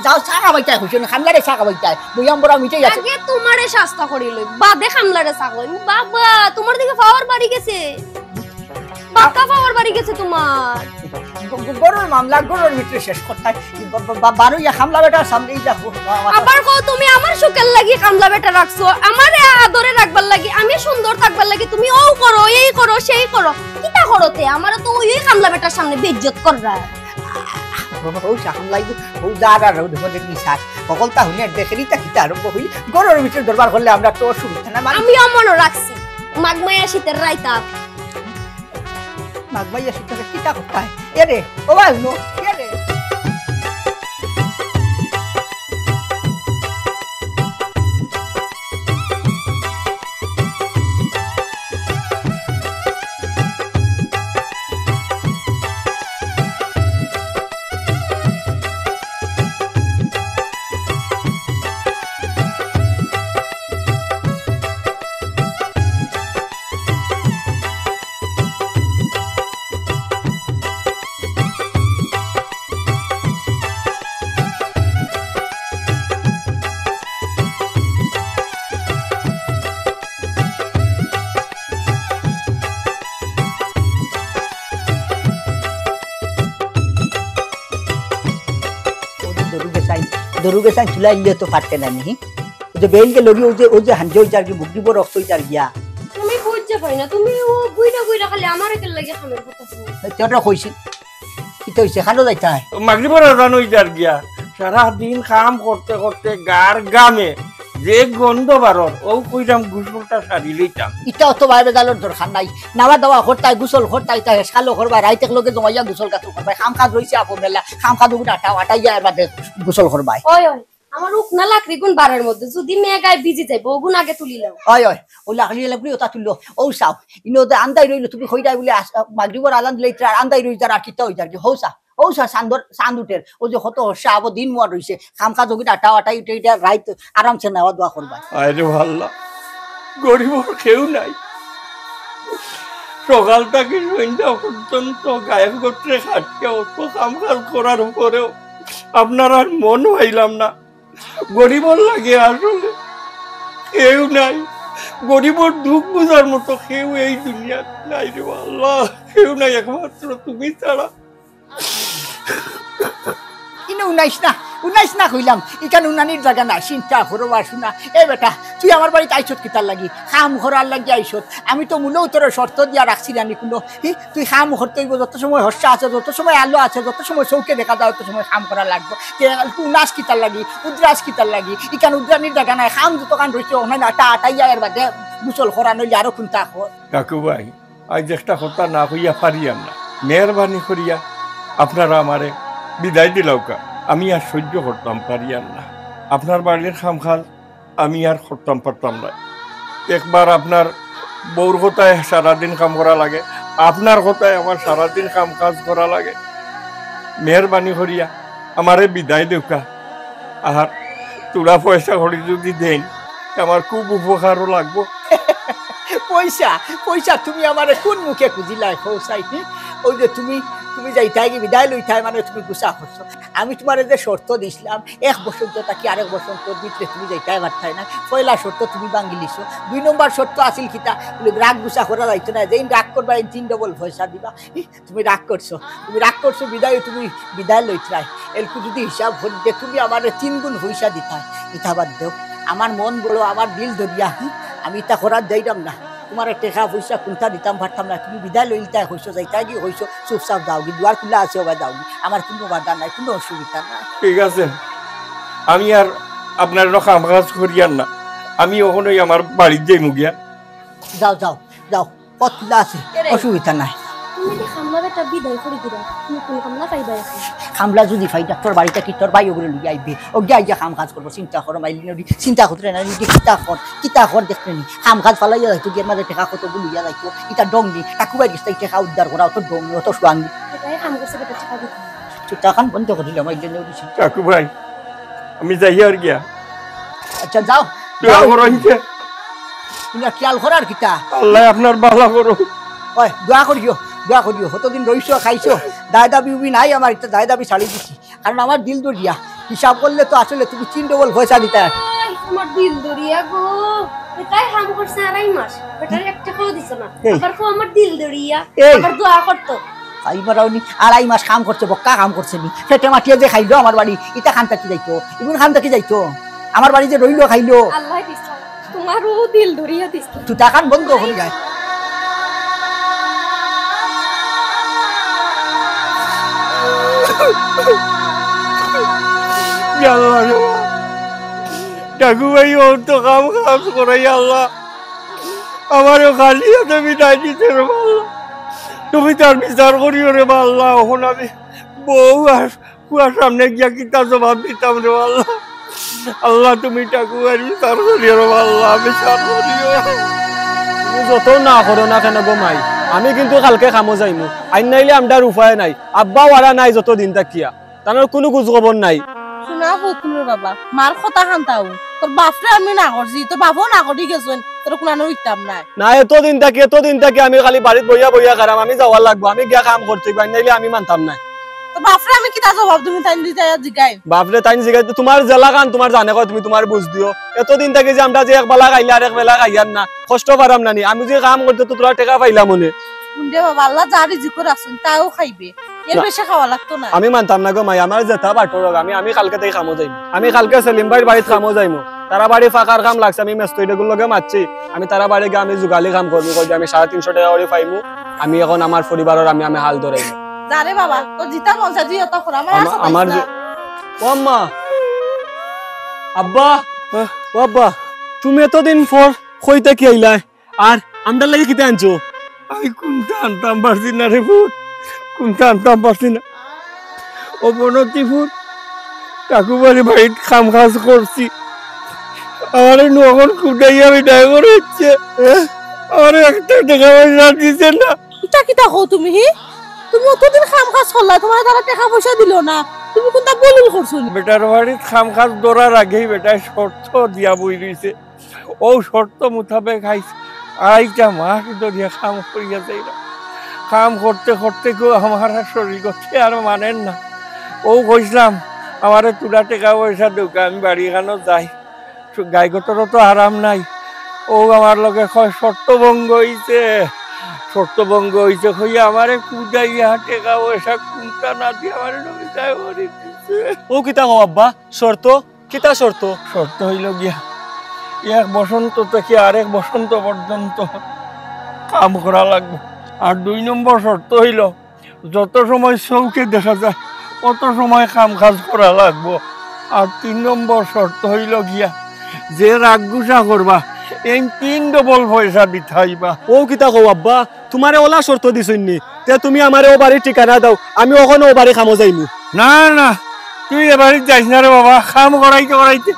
যাও, চা খাবাইতায়, কইছো না, কামলারে চা খাবাইতায়। বইয়াম বড়া মিঠাই আছে। আগে তুমারে শাস্তা করি লই, বাদে কামলারে চা খাওয়াই। বাবা, তুমার দিকে পাওয়ার বাড়ি গেছে। বাক্কা পাওয়ার বাড়ি গেছে তুমার। গ-, গ-, ঘরর মামলা ঘরর ভিতরে শেষ করতায়। বা-, বা-, বা-, বারো ইয়া কামলা বেটার সামনে এই দেখো। আবার কও তুমি আমার সুখের লাগি কামলা বেটা রাখছো, আমারে আদরে রাখবার লাগি, আমি সুন্দর থাকবার লাগি তুমি ও করো, এই করো, সেই করো। কিতা করো তে? আমারে তো ওই কামলা বেটার সামনে বেইজ্জত কররা। ও, ও, শাসন লাগবো, ও যা আর আর ওদের মধ্যে নিশাস। সকলটা হুনে দেখেরই তা কিতা আরম্ভ হই। ঘরর ভিতরে দরবার করলে আমরা তো অসুবিধা না, মানে আমিও মনে রাখছি, মাঘ মাইয়া শীতের রাইত আপ। মাঘ মাইয়া শীতের কিতা করতায়? এ রে, ও ভাই, নো, এ রে। ও যে দরু গেছাই, দরু গেছাই চুলাই দিলে তো ফাটতে না নি। ও যে বেইল গেল গি, ও যে, ও যে হাঞ্জা হই যার গি, মুখ দিব রক্ত হই যার গিয়া। তুমি বুঝছো ভাই না, তুমি ও গুইরা গুইরা খালি আমার একের লাগে খামের কথা শুনো। এই তোরা কইছি, কিতা হইছে? খানো যাইতায়? মাগরিবর আজান হই যার গিয়া। সারা দিন কাম করতে করতে গার গামে যে গন্ধ বারর, ও কইরাম গোসলটা সারি লইতাম। ইটা অত ভাই বেজালর দরকার নাই। নাওয়া দাওয়া করতায়, গোসল করতায়, ইটা হেসকালো করবায়, রাইত এক লগে জমাইয়া গোসল গাতো করবায়। কাম কাজ রইছে আপন বেলা, কাম কাজ ওগুন আটা আটাইয়া এর বাদে গোসল করবায়। ওই, ওই, আমার উকনা লাকড়ি গুণ বারের মধ্যে, যদি মেঘ আয় ভিজি যাইবো, ওগুন আগে তুলি লও। ওই, ওই, ও লাকড়ি লাকড়ি ওটা তুললো, ও চাও। ইনো যে আন্দাই রইলো, তুমি কইরায় বলে আস-, মাগরিবর আজান দিলে ইতার আন্দাই রই যার, আর কিতা হই যার কি? হৌ চা, হৌ চা, চান্দর, চান্দ উঠের। ও যে কত হর্ষে আবো দিন মুয়া রইছে, কাম কাজ ওগুন আটা আটাই উঠে ইটা রাইত আরামসে নাওয়া দোয়া করবায়। আয় রে আল্লাহ, গরিবর কেউ নাই। সকাল থাকি সন্ধ্যা পর্যন্ত গায়ের গত্রে খাটিয়া অত কাম কাজ করার পরেও আপনারার মন পাইলাম না। গরিবর লাগে আসলে কেউ নাই। গরিবর দুঃখ বুঝার মতো কেউ এই দুনিয়াত নাই রে আল্লাহ, কেউ নাই একমাত্র তুমি ছাড়া। ইনো উনাইস না, উনাইস না কইলাম, ইখান উনানির জাগা না, চিন্তা করো বা শোনা। এ বেটা, তুই আমার বাড়িত আইছত কিতার লাগি? কাম করার লাগি আইছত। আমি তো মূলেউ তোরে শর্ত দিয়া রাখছি না নি কুনু। হি, তুই কাম করতে অইবো, যত সময় হর্ষা আছে, যত সময় আলো আছে, যত সময় চউখে দেখা যায়, অত সময় কাম করা লাগবো। তে তুই উনাস কিতার লাগি, উদ্রাস কিতার লাগি? ইখান উদ্রানির জাগা নায়, কাম যতখান রইছে, অখান আটা আটাইয়া এর বাদে গোসল করা, নইলে আরো কুন্তা কর। কাকু ভাই, আইজ একটা কথা না কইয়া পারিয়ার না। মেহেরবানি করিয়া আপনারা আমারে বিদায় দিলাউক্কা। আমি আর সইজ্য করতাম পারিয়ার না। আপনার বাড়ির কাম-কাজ আমি আর করতাম পারতাম না। একবার আপনার বউর কথায় সারাদিন কাম করা লাগে, আপনার কথায় আমার সারাদিন কাম-কাজ করা লাগে। মেহেরবানি করিয়া আমারে বিদায় দেউক্কা। আর থুড়া পয়সা কড়ি যুদি দেইন, আমার খুব উপকারও লাগবো। পয়সা, পয়সা তুমি আমারে কুন মুখে খুজিলায় কও চাই? হি? অউ যে তুমি, তুমি যাইতায় গি বিদায় লইতায়, মানে তুমি গুছা করছো। আমি তুমারে যে শর্ত দিছলাম, এক বসন্ত থাকি আরেক বসন্তর ভিতরে তুমি যাইতায় পারতায় না। পয়লা শর্ত তুমি ভাঙ্গিলিছো। দুই নম্বর শর্ত আছিল কিতা? বুলে, রাগ গুছা করা যাইতো না। যেইন রাগ করবা, এইন তিন ডবল পয়সা দিবা। হি? তুমি রাগ করছো, তুমি রাগ করছো বিদায় তুমি বিদায় লইতরায়। এলকু যুদি হিসাব করি যে তুমি আমারে তিন গুণ পয়সা দিতায়, ইতা বাদ দেও। আমার মন বড়, আমার দিল দরিয়া, হি? আমি ইতা করাত যাইরাম না। তুমারে টেকা পয়সা কুন্তা দিতাম পারতাম না, তুমি বিদায় লইলিতায় কইছো, যাইতায় গি কইছো, চুপচাপ যাওগি, দুয়ার খুলা আছে, ওবা যাওগি, আমার কুনু বাধা নাই, কুনু অসুবিধা নাই। ঠিক আছে, আমি আর আপনার কাম কাজ করিয়ার না, আমি অখনই আমার বাড়িত যাইমু গিয়া। যাও, যাও, যাও। পথ খুলা আছে, এরে। অসুবিধা নাই। তুমি যে কামলা বেটা বিদায় করি দিলা, তুমি কুন কামলা পাইবা অখন? কামলা যুদি পাই, ডাক্তর বাড়িত থাকি তোর ভাই অগুরে লইয়া আইবে। অগিয়া আইয়া কাম কাজ করবো, চিন্তা করো, মাইলি নদী, চিন্তা করতে না, নদী, কিতা কর, কিতা কর দেখতে নি। কাম কাজ ফালাইয়া যাইতো, গিয়ার মাঝে টেকা কত গুলিয়া যাইতো, ইতা ডং নি, কাকু ভাই গেছে, টেকা উদ্ধার করা, অত ডং নি, অত সুয়াং নি। এটাই কাম করছে বেটা, টেকা দিতে। তো টাকান বন্ধ করি দিলাম, মাইলি নদী। কাকু ভাই, আমি যাইয়ার গিয়া। আচ্ছা, যাও, দোয়া যাও। করো ইনকে। তুমি আর খেয়াল করার কিতা? আল্লাহ আপনার ভালা করো। ওই, দোয়া করিও, দোয়া করিও। কতদিন রইছো, খাইছো? দায় দাবি উবি নাই আমার, ইতা দায় দাবি ছাড়ি দিছি। কারণ আমার দিল দরিয়া। হিসাব করলে তো আসলে তুমি তিন ডবল পয়সা দিতায়। আই, আমার দিল দরিয়া গো। বেটায় কাম করছে আড়াই মাস। বেটায় এক টেকাও দিছে না। এই। আবার কও আমার দিল দরিয়া। এই। আবার দোয়া করতো। খাই মারাও নি, আড়াই মাস কাম করছে, বক্কা কাম করছে নি। পেটে মাটিয়ে যে খাইলো আমার বাড়ি, ইতা খান থাকি যাইতো, ইগুন খান থাকি যাইতো। আমার বাড়ি যে রইলো খাইলো। আল্লাহ দিছে, তুমারও দিল দরিয়া দিছে। তুই টাকান বন্ধ করি যায়। ইয়া আল্লাহ রে। ডাকু ভাই, ও তো কাম কাজ করে, ইয়া আল্লাহ। আমারে খালি হাতে বিদায় দিছে রে আল্লাহ। তুমি তার বিচার করিও রে আল্লাহ। অখন আমি বউ আর পুয়ার সামনে গিয়া কিতা জবাব দিতাম রে আল্লাহ। আল্লাহ, তুমি ডাকু ভাইর বিচার করিও রে আল্লাহ, বিচার করিও। তুমি যত না করো না কেনে গো মাই, আমি কিন্তু কালকে কামো যাইমু। আইন নাইলে আমরার উপায় নাই। আব্বা ওরা নাই যত দিন থাকিয়া। তানর কুনু খোঁজ খবর নাই। শোনা ফতুনর বাবা, মার কথা খান তাও। তোর বাপরে আমি না করছি, তোর বাপও না করি গেছইন, তোর কুনানো উঠতাম নাই। না, এতদিন থাকি, এতদিন থাকি আমি খালি বাড়িত বইয়া বইয়া খারাম, আমি যাওয়া লাগবো, আমি গিয়া কাম করতে অইবো, নাইলে আমি মানতাম না। তোর বাপরে আমি কিতা জবাব দিমু, তাইন দি যাইয়া জিগাই। বাপরে তাইন জিগাই, তো তুমার জেলা খান তুমার জানে কয়, তুমি তুমার বুঝ দিও। এতদিন থাকি যে আমরা যে এক বেলা খাইলে আর এক বেলা খাইয়ার না, কষ্ট পারাম না নি, আমি যে কাম করতে তো তোরা টেকা পাইলাম মনে। হুন দে বাবা, আল্লাহ যা রিজিকো রাখছইন, তাও খাইবে। এর না। বেশি খাওয়া লাগতো না। আমি মানতাম না গো মাই, আমার যেতা বাটর হোক, আমি, আমি কালকে থাকি কামো যাইমু। আমি কালকে সেলিম ভাইর বাড়িত কামো যাইমু। তারা বাড়ি ফাঁকার কাম লাগছে, আমি মেস্তুরিগুর লগে মাতছি। আমি তারা বাড়ি গিয়া আমি জুগালি কাম করমু, কই যে আমি সাড়ে তিনশো টেকা করি পাইমু। আমি অখন আমার পরিবারর আমি, আমি হাল ধরাইমু। যা রে বাবা, তোর যেতা মন চায় তুই অতা কর, আমার আমা-, আশা আমার পাইস না। যে-, ও আম্মা, আব্বা, হ্যাঁ? ও আব্বা, তুমি এতদিন পর কই থাকি আইলায়? আর আমরার লাগি কিতা আনছো? আমি কুন্তা আনতাম পারছি না রে পুত, কুন্তা আনতাম পারছি না। অবনতিপুর কাকুবাড়ি বাড়িত কাম কাজ করছি, আমারে নগদ কুদাইয়া বিদায় করাইছে। আমারে একটা টেকা পয়সা দিছে না। ইতা কিতা কও তুমি, হি? তুমি অতদিন কাম কাজ করলায়, তুমারে তারা টেকা পয়সা দিলো না, তুমি কুন্তা ভুল করছো নি? বেটার বাড়িত কাম কাজ ধরার আগেই বেটায় শর্ত দিয়া বই রইছে। অউ শর্ত মোতাবেক আইজ আড়াইটা মাস ধরিয়া কাম করিয়া যাইরাম। কাম করতে করতে কেউ আমার আর শরীর করতে আর মানের না। অউ কইছলাম, আমারে থুড়া টেকা পয়সা দেউক্কা, আমি বাড়ি খানো যাই। গাই গতরও তো আরাম নাই। অউ আমার লগে কয়, "শর্ত ভঙ্গ অইছে, শর্ত ভঙ্গ অইছে" কইয়া আমারে কুদাইয়া টেকা পয়সা কুন্তা না দিয়া আমারে লগে যায় বাড়ি। ও কিতা কও আব্বা? শর্ত? কিতা শর্ত? শর্ত অইলো গিয়া, এক বসন্ত থাকি আরেক বসন্ত পর্যন্ত কাম করা লাগবো। আর দুই নম্বর শর্ত অইলো, যত সময় চউখে দেখা যায়, অত সময় কাম কাজ করা লাগবো। আর তিন নম্বর শর্ত অইলো গিয়া, যে রাগ গুছা করবা, এই তিন ডবল পয়সা দিতাইবা। ও কিতা কও আব্বা, তুমারে অলা শর্ত দিছইন নি? তে তুমি আমারে অউ বাড়ির ঠিকানা দেও, আমি অখনউ অউ বাড়ি কামো যাইমু। না, না, তুই এ বাড়িত যাইস না রে বাবা, কাম করাইতে করাইতে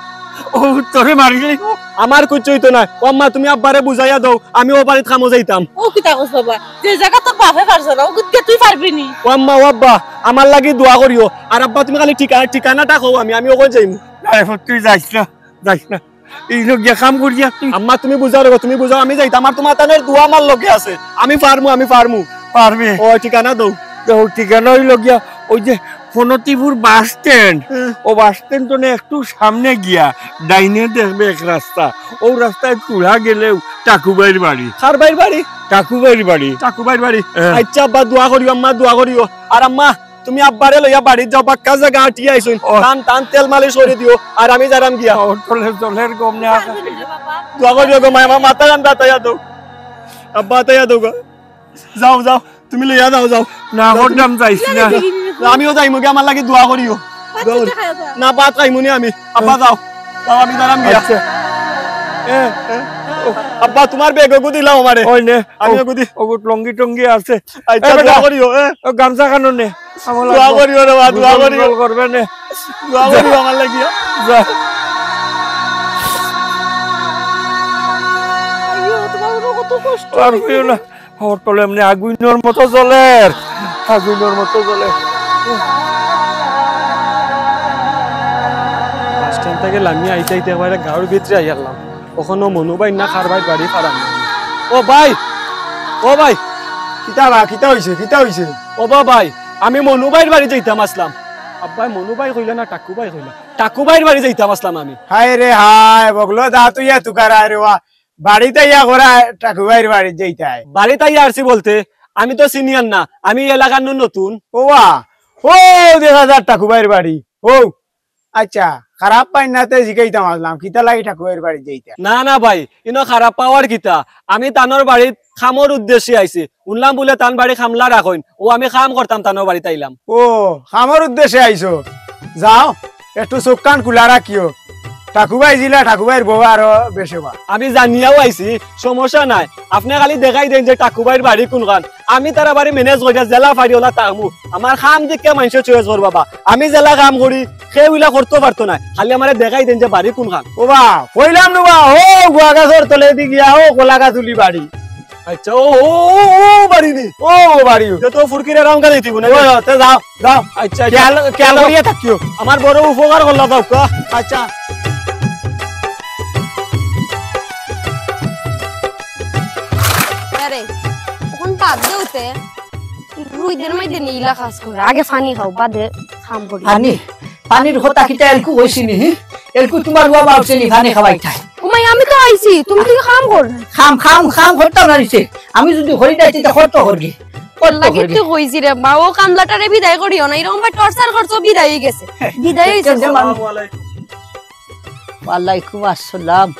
অউ তোরে মারিলাইবো। আমার কুচ্ছু অইতো নায়। ও আম্মা, তুমি আব্বারে বুঝাইয়া দেও, আমি অউ বাড়িত কামো যাইতাম। ও কিতা কস বাবা, যে জাগা তোর বাপে পারছে না, অগুত গিয়া তুই পারবি নি? ও আম্মা, ও আব্বা, আমার লাগি দোয়া করিও। আর আব্বা, তুমি খালি ঠিকা-, ঠিকানাটা কও, আমি, আমি অখন যাইমু। না, এখন তুই যাইস না, যাইস না। এই লোক গিয়া কাম করিয়া তুই। আম্মা, তুমি বুঝাও রে, তুমি বুঝাও, আমি যাইতাম। আর তুমার তানর দোয়া আমার লগে আছে, আমি পারমু, আমি পারমু। পারবে? ও, ঠিকানা দেও। তো ঠিকানা অইলো গিয়া, ওই যে ফণিপুর বাস স্ট্যান্ড, হ্যাঁ। ও বাস স্ট্যান্ড তো না, একটু সামনে গিয়া ডাইনে দেখবে এক রাস্তা, ও রাস্তায় তুড়া গেলেউ টাকুবাইর বাড়ি। কার বাইর বাড়ি? টাকুবাইর বাড়ি। টাকুবাইর বাড়ি। হ্যাঁ। আচ্ছা আব্বা, দোয়া করিও আম্মা, দোয়া করিও। আর আম্মা, তুমি আব্বারে লইয়া বাড়িত যাও, বাক্কা জাগা আটিয়া আইছইন। ও। টান টান তেল মালিশ করি দিও, আর আমি যাইরাম গিয়া। ও, চলে, চলের গম নেওয়া। দোয়া করিও গো মাই, আমার মাথা কান্দা, আতাইয়া দেও। আব্বা, আতাইয়া দেও গো। যাও, যাও, তুমি লইয়া যাও, যাও। না, যাও তুমি। করতাম যাইস না। না, আমিও যাইমু গি, আমার লাগি দোয়া করিও। দোয়া করি-, না, ভাত খাইমু নি আমি। আব্বা, যাও। যাও, আমি যাইরাম গিয়া। আচ্ছা। এ, এ, ও। আব্বা, তুমার ব্যাগ ওগু দিলাও আমারে। ওই নে, আমি ও, ওগু দি-, ওগু লঙ্গি টঙ্গি আছে। আচ্ছা, এ বেটা, দোয়া করিও, এ। ও গামছা খানো নে। দোয়া করিও রে বা, দোয়া করিও। গোসল করবে নে। দোয়া করিও আমার লাগিয়া। যা। আইয়ো, তুমার কত কষ্ট আর অইছে। কইও না। ওর তলে এমনে আগুইনর মতো জ্বলের, আগুইনর মতো জ্বলের। বাস স্ট্যান্ড থাকি লামি আইতে আইতে একবারে গাঁওর ভিতরে আইয়ারলাম। অখনো মনু ভাইর না কার ভাইর বাড়ি পাইরাম না। ও ভাই, ও ভাই। কিতা বা, কিতা অইছে, কিতা অইছে? ও বা ভাই, আমি মনু ভাইর বাড়ি যাইতাম আছলাম। আব্বায় মনু ভাই কইলা না টাকু ভাই কইলা? টাকু ভাইর বাড়ি যাইতাম আছলাম আমি। হায় রে হায়, বগলো দা তুই এ তুকার আয় রে ওয়া। বাড়িত আইয়া করা টাকু ভাইর বাড়িত যাইতায়। বাড়িত আইয়া আরছি বলতে, আমি তো চিনিয়ার না, আমি ই এলাকার নু নতুন। ওবা, ও দেখা যার টাকু ভাইর বাড়ি। ও, আচ্ছা, খারাপ পাইন না তে জিকাইতাম আছলাম, কিতা লাগি টাকু ভাইর বাড়িত যাইতায়? না, না ভাই, ইনো খারাপ পাওয়ার কিতা? আমি তানর বাড়িত কামর উদ্দেশ্যে আইছি। হুনলাম বুলে তান বাড়ি কামলা রাখইন। ও, আমি কাম করতাম, তানর বাড়িত আইলাম। ও, কামর উদ্দেশ্যে আইছো? যাও, একটু চউখ কান খুলা রাখিও। টাকু ভাই জিলা, টাকু ভাইর বউ আরো বেশি বা। আমি জানিয়াও আইছি, সমস্যা নাই। আপনে খালি দেখাই দেইন যে টাকু ভাইর বাড়ি কুনখান। আমি তারা বাড়ি ম্যানেজ করিয়া যেলা পারি অলা থাকমু। আমার কাম দেখিয়া মাইনষে চয়েস করবা বা। আমি যেলা কাম করি, কেউ ইলা করতো পারতো নায়। খালি আমারে দেখাই দেইন যে বাড়ি কুনখান। ওবা, কইলাম নু বা, ও গুয়া গাছর তলেদি গিয়া, ও কলা গাছ উলি বাড়ি। আচ্ছা, ও, ও, ও, ও বাড়ি নি? ও, ও বাড়ি। তে তো ফুরকিরে রাউন্ড গাড়ি দিব না? ও, তে যাও, যাও। আচ্ছা, আচ্ছা। খেয়াল, খেয়াল করিয়া থাকিও। আমার বড় উপকার করলা, যাও কা। আচ্ছা। আরে, অখন বাদ দেও তে। রুইদের মাঝে নীলা কাজ করে। আগে পানি খাও, বাদে কাম করি। পানি? পানির কথা কিতা এলকু কইছি নি, হি? এলকু তুমার ওয়া বাউছে নি পানি খাওয়াইতায়। ও মাই, আমি তো আইছি, তুমি তো কাম কর। কাম, কাম, কাম করতাম না নিছে। আমি যদি করি না, তে করতো করবি। করতো লাগি করবি। তো কইছি রে মা, ও কামলাটারে বিদায় করিও না, এরকম ভাই টর্চার করছো, বিদায় অই গেছে। হ্যাঁ। বিদায় অইছে। কেন যে মানু- ওয়ালাইকুম আসসালাম।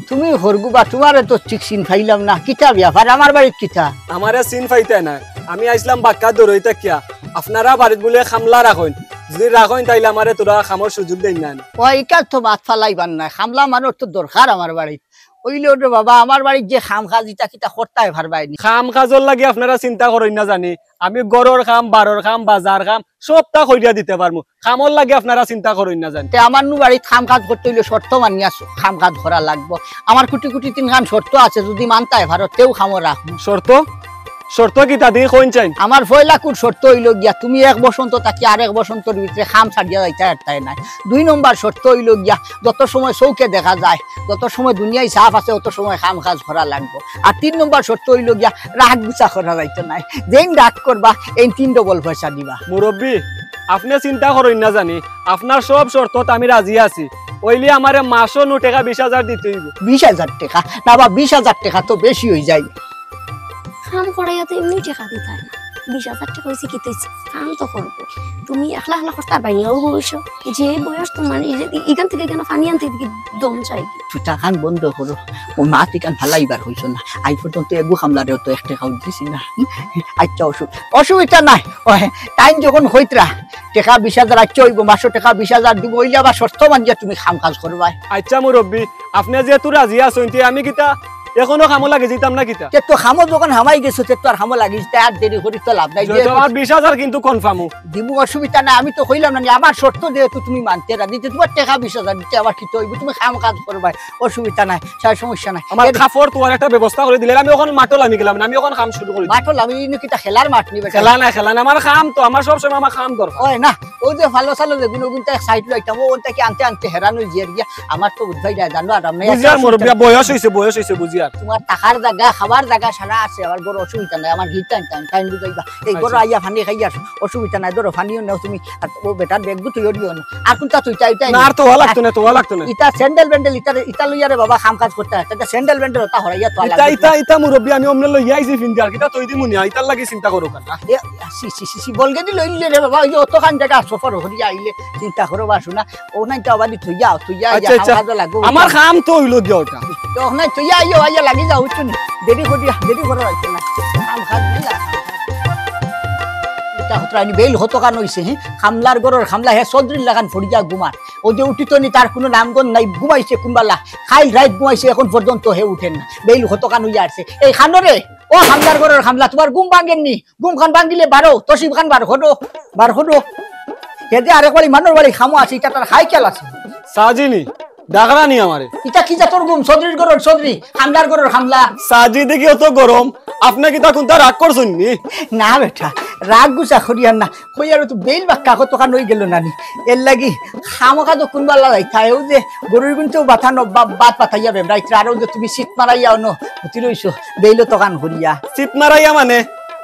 তুমি হরগু বা, তুমারে তো ঠিক চিন পাইলাম না। কিতা ব্যাপার, আমার বাড়িত কিতা? আমারে চিন পাইতায় না, আমি আইছলাম বাক্কা দূরই থাকিয়া। আপনারা বাড়িত বুলে কামলা রাখইন, যদি রাখইন তাইলে আমারে থুড়া কামর সুযোগ দেইন না। ও, ইকার তো মাত ফালাইবার নায়, কামলা মানুষ তো দরকার আমার বাড়িত। অইলেও রে বাবা, আমার বাড়িত যে কাম কাজ ইতা কিতা করতায় পারবায় নি। কাম কাজর লাগি আপনারা চিন্তা করইন না জানি, আমি ঘরর কাম, বারর কাম, বাজার কাম সবতা করিয়া দিতে পারমু। কামর লাগি আপনারা চিন্তা করইন না জানি। তে আমার নু বাড়িত কাম কাজ করতে অইলে শর্ত মানিয়া স-, কাম কাজ করা লাগবো। আমার কুটি কুটি তিনখান শর্ত আছে, যদি মানতায় পারো, তেউ কামো রাখমু। শর্ত? শর্ত কিতা দি কইন চাইন? আমার পয়লা কুট শর্ত অইলো গিয়া, তুমি এক বসন্ত থাকি আরেক বসন্তর ভিতরে কাম ছাড়িয়া যাইতায় পারতায় নায়। দুই নম্বর শর্ত অইলো গিয়া, যত সময় চউখে দেখা যায়, যত সময় দুনিয়ায় সাফ আছে, অত সময় কাম কাজ করা লাগবো। আর তিন নম্বর শর্ত অইলো গিয়া, রাগ গুছা করা যাইতো নায়। যেইন রাগ করবা, এইন তিন ডবল পয়সা দিবা। মুরব্বি, আপনে চিন্তা করইন না জানি, আপনার সব শর্তত আমি রাজি আছি। অইলে আমারে মাসো নু টেকা বিশ হাজার দিতে অইবো। বিশ হাজার টেকা? না বা, বিশ হাজার টেকা তো বেশি অই যায়। কাম করাইয়া তো এমনি টেকা দিতায় না। বিশ হাজার টেকা অইছে, কিতা অইছে? কাম তো করবো। তুমি একলা একলা করতা পারিও বয়স, যে বয়স তোমার, এই যে ইখান থাকি কেনে পানি আনতে থাকি দম চায়। তুই তা কান বন্ধ করো, ও মা তুই কান ফালাইবার হইছ না। আজ পর্যন্ত এগু কামলারেও তো এক টেকাও দিছি না। আচ্ছা, অসু-, অসুবিধা নাই। ও হ্যাঁ, টাইম যখন হইতরা, টেকা বিশ হাজার আচ্ছা অইবো, মাসো টেকা বিশ হাজার দিবো, অইলে আবার শর্ত মানিয়া তুমি কাম কাজ করবায়। আচ্ছা মুরব্বি, আপনে যেহেতু রাজি আছইন, তে আমি কিতা এখনো কামো লাগি যাইতাম না কিতা? তে তো কামো যখন হামাই গেছো, তে তো আর কামো লাগি যাইতে আর দেরি করি তো লাভ নাই। যে যেহেতু আমার বিশ হাজার কিন্তু কনফার্ম। দিমু, অসুবিধা নাই, আমি তো কইলাম না নি, আমার শর্ত যেহেতু তুমি মানতে রাজি, তে তোমার টেকা বিশ হাজার দিতে আবার কিতা অইবো, তুমি কাম কাজ করবায়, অসুবিধা নাই, স্যার, সমস্যা নাই। আমার এ- কাপড় তোমার একটা ব্যবস্থা করি দিলে আমি অখন মাঠো লামি গেলাম না, আমি অখন কাম শুরু করি দিলাম। মাঠো লামি ইনো কিতা খেলার মাঠ নি বেটা? খেলা না, খেলা না, আমার কাম তো, আমার সব সময় আমার কাম দরকার। অয় না, ও যে ভালো চালো যেগুন ওগুন তো এক সাইড লইতাম, ও ওনটা কি আনতে আনতে হেরান অই গিয়া। আমার তো বুঝাই যায়, জানো, আর আমরা বুঝিয়ার মুরব্বি, বয়স অইছে, বয়স অইছে, বুঝিয়ার। তোমার থাকার জাগা, খাবার জাগা সারা আছে, আমার বড় অসুবিধা নাই, আমার গিট টাইম টাইম টাইম বুঝাইবা। এই আচ্ছা। ঘরো আইয়া পানি খাইয়া আসো, অসুবিধা নাই, ধরো পানিও নেও তুমি, আর ও বেটার ব্যাগ গুতো ইয়ে দিও না। আর কোনটা তুই চাই, তাই না, না? আর তো ওয়া লাগতো না, তো ওয়া লাগতো না। ইটা স্যান্ডেল ব্যান্ডেল, ইটা, ইটা লইয়া রে বাবা কাম কাজ করতে হয়, তাতে স্যান্ডেল ব্যান্ডেল ওটা হরাইয়া তো ইটা, লাগবে ইটা, না। ইটা মুরব্বি, আমি অমনে লইয়া আইছি ফিন্দি, আর কিতা তুই দিমুনি, ইতার লাগি চিন্তা করো কেন? এ, সি, সি, সি, সি, বলকে দিল ইলে রে বাবা, ওই যে অতখান জায়গা সফর করিয়া আইলে চিন্তা করো বাসু না। ও নাই তো আবার থইয়া, থইয়া আইয়া আচ্ছা, আচ্ছা। কাম কাজও লাগবো। আমার কাম তো অইলো গিয়া ওটা। তো নাই থইয়া আইও, আইয়া লাগি যাও, বুঝছো নি? দেরি করিয়া, দেরি করো আইতে না। কাম কাজ নাই আর। ইটা হতরাইনি বেইল হতকান অইছে, হে? কামলার ঘরর কামলা, হে চৌধুরীর লাখান ফড়িয়া ঘুমার। ও যে উঠিত নি, তার কোনো নামগন্ধ নাই, ঘুমাইছে কুনবালা। কাইল রাইত ঘুমাইছে, এখন পর্যন্ত হে উঠের না। বেইল হতকান অইয়া আছে। এই কামলারে, ও কামলার ঘরর কামলা, তোমার ঘুম ভাঙের নি? ঘুম খান ভাঙিলে বারো, তসিব খান বার করো, বার করো। হে যে আরেক বাড়ি মানুর বাড়ি কামো আছে, ইটা তার হাই খেয়াল আছে। সাজিনি, ডাকরা নি আমারে। ইটা কি জাতর ঘুম? চৌধুরীর ঘরর চৌধুরী, কামলার ঘরর কামলা। সাজি দেখি অত গরম, আপনে কিতা কুনতা রাগ করছইন নি? না বেটা, রাগ গুছা করিয়ার না, কইয়ার তো বেইল বাক্কা কতখান অই গেল না নি। এর লাগি খামোখা তো কুনবালা যাইতা, ও যে গরুর গুনতেও বাতানো, বা-, বাত বাতাইয়া বেম রাইতরা, আর ও যে তুমি সিট মারাইয়া অনো, উঠি রইছো, বেইল অতখান করিয়া। সিট মারাইয়া মানে?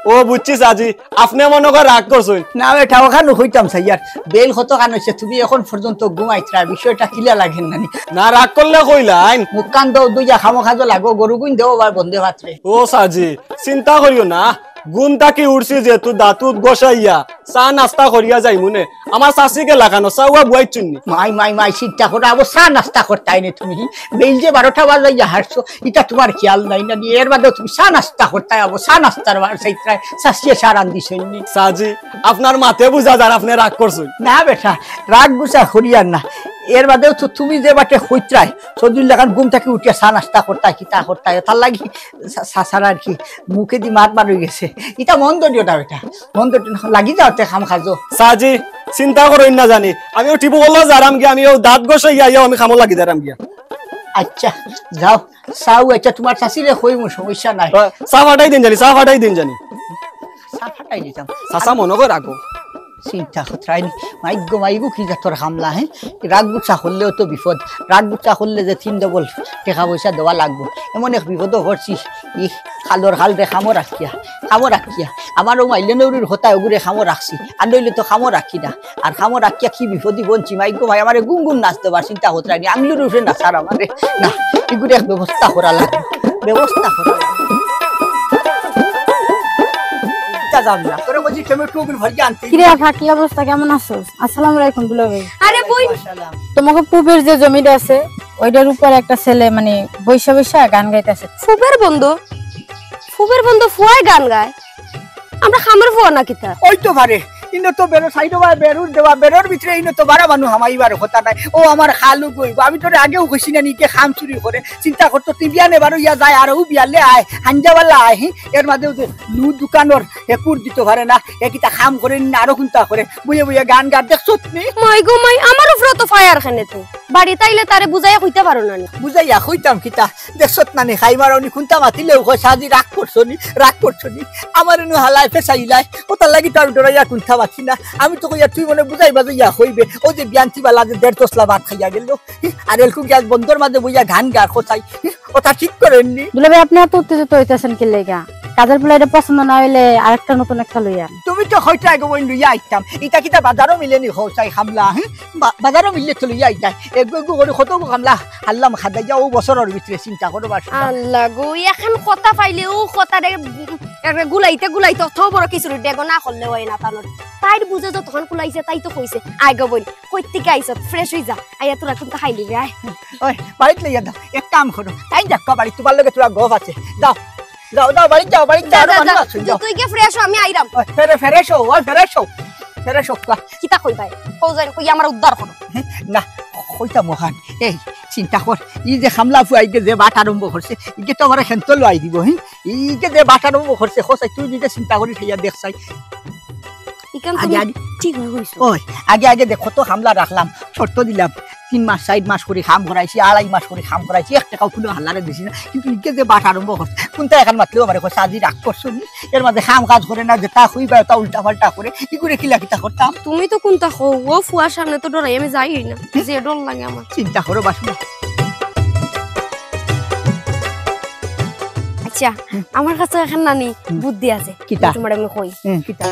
ও বুঝছি সাজি, আপনে মনো কয় রাগ করছইন। না বেটা, অখানও কইতাম সাইয়ার, বেইল কতখান অইছে, তুমি এখন পর্যন্ত ঘুমাইতরা, বিষয়টা কিলা লাগের না নি? না, রাগ করলে কইলাইন। মুখখান দেও ধইয়া, খামোখা তো লাগো, গরু গুন দেও আবার বন্দে ভাতরে। ও সাজি, চিন্তা করিও না, ঘুম থাকি উঠছি যেহেতু দাঁতুত ঘষাইয়া চা নাস্তা করিয়া যাইমুনে। আমার চাচিকে লাগানো চা উয়া বুয়াইছইন নি। মাই, মাই, মাই, চিন্তা করো, আবো চা নাস্তা করতায় নি তুমি। বেইল যে বারোটা বাজাইয়া হারছো, ইটা তোমার খেয়াল নাই না নি? এর বাদেও তুমি চা নাস্তা করতায়, আবো চা নাস্তার বার চাইতরায়, চাচিয়ে চা রান্ধিছইন নি। সাজি, আপনার মাতে বুঝা যার আপনে রাগ করছইন। না বেটা, রাগ গুছা করিয়ার না। এর বাদেও তো তুমি যে বাটে কইতরায়, চৌধুরীর লাখান ঘুম থাকি উঠিয়া চা নাস্তা করতায়, কিতা করতায়, তার লাগি চা-, চা-, চাচার আর কি মুখেদি মাত বার অই গেছে। ইটা মন্দ দিও না বেটা, মন্দ দিও না, লাগি যাও তে কাম কাজো। সাজি, চিন্তা করইন না জানি, আমি ও টিপু বললো যারাম গিয়া, আমি ও দাঁত ঘষাইয়া আইয়া আমি কামো লাগি যারাম গিয়া। আচ্ছা, যাও, চাও, আচ্ছা, তোমার চাচিরে কইমু, সমস্যা নাই। চা ফাটাই দিন জানি, চা ফাটাই দিন জানি। চা ফাটাই দিতাম। চাচা মনো কয় রাখো। চিন্তা করতে রাইনি। মাইগো, মাইগো, কি জাতর কামলা, হে? রাগ গুছা করলেও তো বিপদ। রাগ গুছা করলে যে তিন ডবল টেকা পয়সা দেওয়া লাগবো। এমন এক বিপদও পড়ছি। ই কালর কালরে কামো রাখিয়া, কামো রাখিয়া। আমার ও মাইলে নৌরির কথা ওগুরে কামো রাখছি। আর নইলে তো কামো রাখি না। আর কামো রাখিয়া কি বিপদি বনছি। মাইগো, মাই আমারে গুন গুন নাচ দেবার চিন্তা করতে রাইনি। আঙুলর উপরে নাচার আমারে। না, এগুরে এক ব্যবস্থা করা লাগবো। ব্যবস্থা করা লাগবো। ইটা যাম না। তোরে বলছি টমেটো গুলো ভরিয়া আনতে। কিরে আফা, কি অবস্থা, কেমন আছো? আসসালামু আলাইকুম দুলাভাই। আরে বই, ওয়ালাইকুম আসসালাম। তোমাকে পুবের যে জমিটা আছে, ওইটার উপর একটা ছেলে মানে বইসা বইসা গান গাইতেছে। ফুবের বন্ধু, ফুবের বন্ধু ফুয়ায় গান গায়। আমরা খামর ফুয়া না কিতা? ওই তো পারে, ইনো তো বেরো সাইডো বা বেরুর দেওয়া, বেরোর ভিতরে ইনো তো বারা মানু হামাইবার কথা নাই। ও আমার খালু গইব, আমি তোরে আগেও কইছি না নিকে খাম চুরি করে। চিন্তা করতো তুই বিয়ানে বারো ইয়া যায়, আর ও বিয়ালে আয়, হাঞ্জাওয়ালা আয়, হি? এর মাঝে ওই যে নু দোকানর একুর দিতে পারে না, এ কিতা খাম করে না, আরো কুন্তা করে, বইয়ে বইয়ে গান গার দেখছো তুমি? মাই গো মাই, আমার উপরে তো ফায়ার খানে তুই। বাড়িত আইলে তারে বুঝাইয়া কইতে পারো না নি? বুঝাইয়া কইতাম কিতা? দেখছত না নি, খাইবার উনি কুন্তা মাতিলেও কয়, "সাজি রাগ করছো নি, রাগ করছো নি?" আমার এনু হালায় ফেসাইলায়, ওটার লাগি তো আমি ডরাইয়া কুন্তা মাতি না। আমি তো কইয়া, "তুই মনে বুঝাই বাজাইয়া কইবে, ও যে বিয়ান্তি বালা যে দেড় তসলা ভাত খাইয়া গেল, হি? আর এলকু গ্যাস বন্দর মাঝে বইয়া গান গার কোথায়, হি? ওটা ঠিক করেননি।" দুলাভাই, আপনি এত উত্তেজিত হইতেছেন কি লেগা? কাজের পোলা এটা পছন্দ না হইলে আরেকটা নতুন একটা লইয়া আন। তুমি তো হয়তো আগে ওই লইয়া আইতাম, এটা কিতা বাজারও মিলেনি, হো চাই খামলা, হি? বা-, বাজারও মিললে তো লইয়া আইতাম। এগু এগু করে কত গো খামলা হারলাম খাদাইয়া ও বছরর ভিতরে, চিন্তা করো বাস। আল্লাহ গো, এখন কথা পাইলে ও কথা রে এরে গুলাইতে গুলাইতে অত বড় খিচুড়ি ডেগো না করলে অয় না তানর। তাইর বুঝে যতখান কুলাইছে তাই তো কইছে, "আয় গো বইন, কই থাকি আইছত? ফ্রেশ অই যা। আইয়া তোরা কুন্তা খাইলিবি, আয়।" ওই, বাড়িত লইয়া যাও, এক কাম করো, তাইন যাউক্কা বাড়িত, তুমার লগে থুড়া গফ আছে। যাও, যাও, যাও, বাড়িত যাও, বাড়িত যাও, যা, আরো যা, মানুষ যা। আছে, যাও। তুই গিয়া ফ্রেশ হ, আমি আইরাম। ওই, ফ্রে-, ফ্রেশ অও, ওই, ফ্রেশ অও, ফ্রেশ অউক্কা। কিতা কইবায়? কও যাইন, কই আমার উদ্ধার করো। না, কইতাম অখান। এই, চিন্তা কর, ই যে কামলা ফুয়া, ইগে যে বাট আরম্ভ করছে, ইগে তো আমারে খেন্ত লওয়াই দিবো, হি? ইগে যে বাট আরম্ভ করছে, কও চাই, তুই নিজে চিন্তা করি খাইয়া দেখ চাই। ইখান আগে, তুমি আগে। ঠিক অই কইছো। ওই, আগে, আগে দেখ, কত কামলা রাখলাম, শর্ত দিলাম, তিন মাস, চাইর মাস করি কাম করাইছি, আড়াই মাস করি কাম করাইছি, এক টেকাও কুনু হালারে দিছি না, কিন্তু ইগে যে বাট আরম্ভ করছে, কুন্তা এখান মাতলেও আমারে কয়, "সাজি রাগ করছো নি?" এর মাঝে কাম কাজ করে না, যেতা কইবায় অতা উল্টা পাল্টা করে, ইগুরে কিলা কিতা করতাম? তুমি তো কুন্তা কও, অউ ফুয়ার সামনে তো ডরাই আমি যাই না, যে ডর লাগে আমার। চিন্তা করো বাসু। আচ্ছা, আমার কাছে অখন নানি বুদ্ধি আছে। কিতা? তুমারে আমি কই। হুম, কিতা?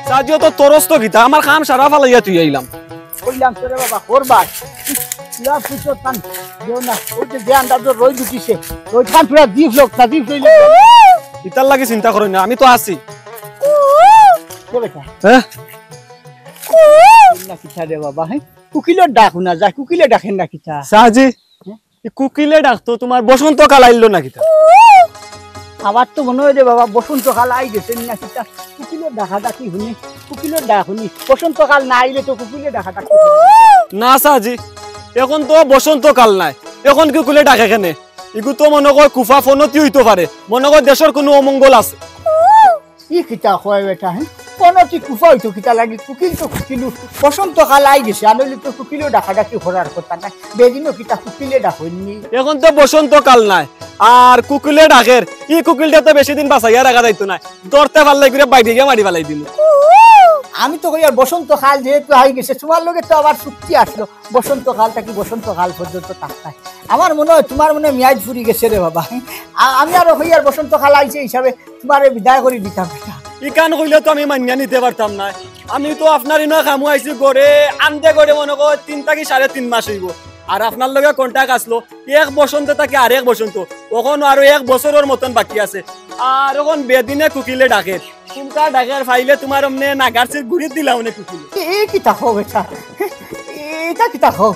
সাজিও তো তরস তো কিতা, আমার কাম সারা ফালাইয়া তুই আইলাম। কইলাম তো রে বাবা, করবায়। ইয়া পুত্র তান দিও না। ওই যে, যে আন্দাজ রইদ উঠিছে, রইদ খান পুরা জিফ লোক, তা জিফ লইলে। ইতার লাগি চিন্তা করো না, আমি তো আছি। কে বেটা? হ্যাঁ? না কিতা রে বাবা, হ্যাঁ? কুকিলর ডাক হুনা যায়, কুকিলে ডাকের না কিতা? সাজি, ই কুকিলে ডাক তো তুমার বসন্তকাল আইলো না কিতা? আমার তো মনে অয় রে বাবা, বসন্তকাল আই গেছে না কিতা? কুকিলর ডাকাডাকি হুনি, কুকিলর ডাক হুনি। বসন্তকাল না আইলে তো কুকিলে ডাকাডাকি হুনি। না সাজি, অখন তো বসন্তকাল নায়, অখন কুকিলে ডাকে কেনে? ইগু তো মনো কয় কুফা ফনতি অইতো পারে, মনো কয় দেশর কুনু অমঙ্গল আছে। ই কিতা কয় বেটা, হ্যাঁ? ফনতি কুফা অইতো কিতা লাগি? কুকিল তো কুকিলউ, বসন্তকাল আই গেছে, আর নইলে তো কুকিলও ডাকাডাকি করার কথা নায়। বেদিনও কিতা কুকিলে ডাকইন নি? অখন তো বসন্তকাল নায়, আর কুকিলে ডাকের, ই কুকিলটা তো বেশি দিন বাঁচাইয়া রাখা যাইতো নায়, ধরতে পারলে ঘুরে বাইরে গিয়া মারি ফালাই দিমু। আমি তো কই আর বসন্তকাল যেহেতু আই গেছে, তুমার লগে তো আবার চুক্তি আছলো, বসন্তকাল থাকি বসন্তকাল পর্যন্ত থাকতায়। আমার মনে অয় তুমার মনে অয় মেয়াদ ফুরি গেছে রে বাবা। আ-, আমি আরো কই আর বসন্তকাল আইছে হিসাবে তুমারে বিদায় করি দিতাম বেটা। ইখান কইলে তো আমি মানিয়া নিতে পারতাম নায়। আমি তো আপনার ইনো কামো আইছি গড়ে, আনতে গড়ে মনো কয় তিন থাকি সাড়ে তিন মাস অইবো। আর আপনার লগে contact আছলো, এক বসন্ত থাকি আরেক বসন্ত, অখনো আরো এক বছরর মতন বাকি আছে। আর অখন বেদিনে কুকিলে ডাকের, কুনটা ডাকের পাইলে তুমার অমনে নাগারছির গুড়িত দিলাম অনে কুকিলে। এ কিতা কও বেটা? ইটা কিতা কও?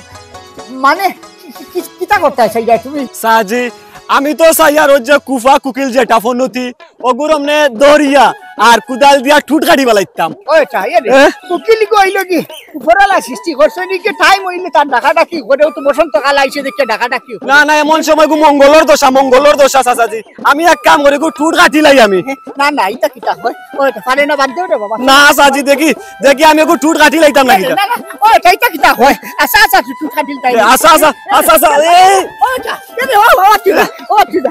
মানে, কি-, কি-, কিতা করতায় চাইরায় তুমি? সাজি, আমি তো চাইয়ার অউ যে কুফা কুকিল যেতা ফনতি, অগুর অমনে ধরিয়া আর কুদাল দিয়া ঠুট কাটি ফালাইতাম। ওই তা, এ রে, এ? কুকিল ইগু অইলো কি? উপরআলা সৃষ্টি করছে নি কি? Time অইলে তার ডাকাডাকি করে, অউ তো বসন্তকাল আইছে দেখিয়া ডাকাডাকি করে। না, না, এমন সময় গু মঙ্গলর দশা, মঙ্গলর দশা, চাচাজি। আমি এক কাম করি, গু ঠুট কাটিলাই আমি। না, না, ইটা কিতা কয়? ওই তো, পারে না, বাদ দেও রে বাবা। না, চাচাজি, দেখি, দেখি আমি গু ঠুট কাটিলাইতাম না কিতা? না, না, ওই তো, ইটা কিতা কয়? আচ্ছা, আচ্ছা, তুই ঠুট কাটিল তাই। এ, আচ্ছা, আচ্ছা, আচ্ছা, আচ্ছা, এই। ওই তো, এ রে, ও, ও, কিতা, ও, কিতা।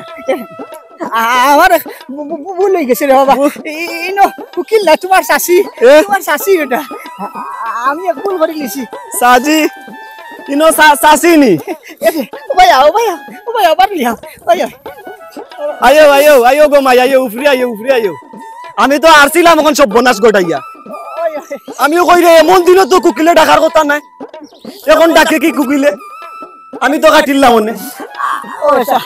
আ-, আমার ভু-, ভু-, ভু-, ভুল অই গেছে রে বাবা। ভু- ই-, ইনো কুকিল না, তুমার চাচি, এ? তুমার চাচি ইটা। আ-, আ-, আমি এক ভুল করি গেছি। চাচি, ইনো চা-, চাচি নি? এ রে, ও ভাইয়া, ও ভাইয়া, ও ভাইয়া, আবার লিয়া, ভাইয়া। আইও, আইও, আইও গো মাই, আইও, উফরে আইও, উফরে আইও। আমি তো আরছিলাম অখন সর্বনাশ ঘটাইয়া। ওই, ওই। আমিও কই রে, এমন দিনো তো কুকিলে ডাকার কথা নায়, অখন ডাকে কি কুকিলে? আমি তো কাটিলাম অনে। ও, আচ্ছা।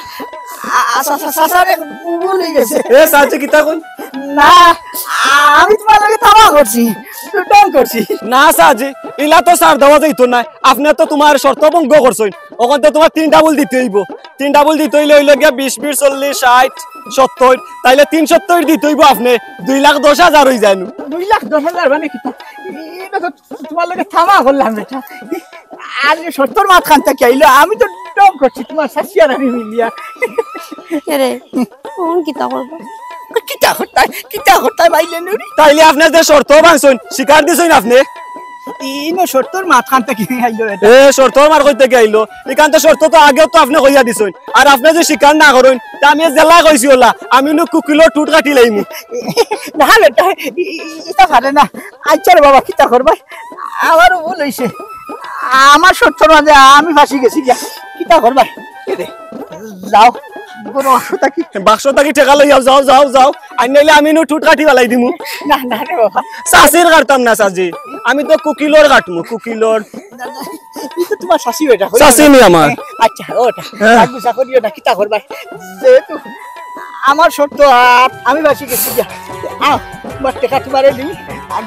আ-, আচ্ছা, আচ্ছা, আচ্ছা, আরে, ভুল অই গেছে। এ, চাচি, কিতা কই? না, আ-, আমি তুমার লগে তামা করছি, ঢং করছি। না, চাচি, ইলা তো ছাড় দেওয়া যাইতো নায়। আপনে তো তুমার শর্ত ভঙ্গ করছইন। অখন তো তুমার তিন double দিতে অইবো। তিন double দিতে অইলে অইলো গিয়া বিশ, বিশ, চল্লিশ, ষাইট, সত্তইর। তাইলে তিন সত্তইর দিতে অইবো আপনে। দুই লাখ দশ হাজার অই যায় নু। দুই লাখ দশ হাজার মানে কিতা? ইটা তো তুমার লগে তামা করলাম বেটা। আর যে শর্তর মাঝখান থাকি আইলো, আমি তো ঢং করছি, তুমার চাচি আর আমি মিলিয়া। এরে, অখন কিতা করবো? কিতা করতায়, কিতা করতায় মাইলে নুরি? তাইলে আপনে যে শর্ত ভাঙছইন, স্বীকার দিছইন আপনে? ইনো শর্তর মাঝখান থাকি আইলো এটা। এ, শর্তর মাঝখান থাকি আইলো? ইখান তো শর্ত তো আগেও তো আপনে কইয়া দিছইন। আর আপনে যদি স্বীকার না করইন, তে আমি জেলা কইছি অলা, আমি নু কুকিলর ঠুট কাটিলাইমু। না বেটা, ই-, ই-, ইটা পারে না। আচ্ছা রে বাবা, কিতা করবায়? আমারও ভুল অইছে। আমার শর্তর মাঝে আমি ফাঁসি গেছি গিয়া। কিতা করবায়? এ রে, যাও, বড় বাক্স থাকি। বাক্স থাকি টেকা লই যাও, যাও, যাও, যাও। আর নাইলে আমি নু ঠুট কাটি ফালাই দিমু। না, না রে বাবা। চাচির কাটতাম না, চাচি। আমি তো কুকিলর কাটমু, কুকিলর। না, না। ই তো তুমার শাশি বেটা। শাশি নি আমার। আচ্ছা, ওটা। হ্যাঁ। রাগ গুসা করিও না, কিতা করবায়? যেহেতু আমার শর্ত আর আমি বাঁচি গেছি গিয়া। আও, তুমার টেকা তুমারে দিই। আর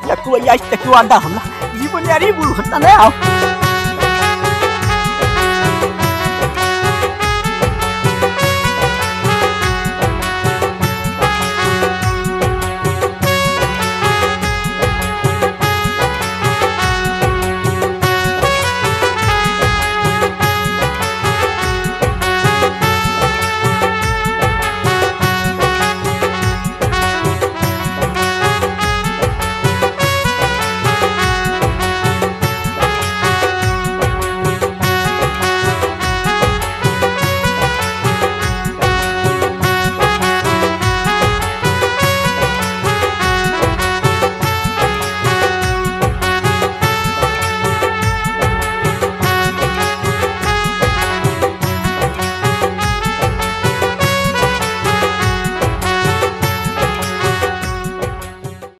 দেখো, ওই আজ একটু আড্ডা হল। জীবনে আর ই ভুল করতাম না। আও।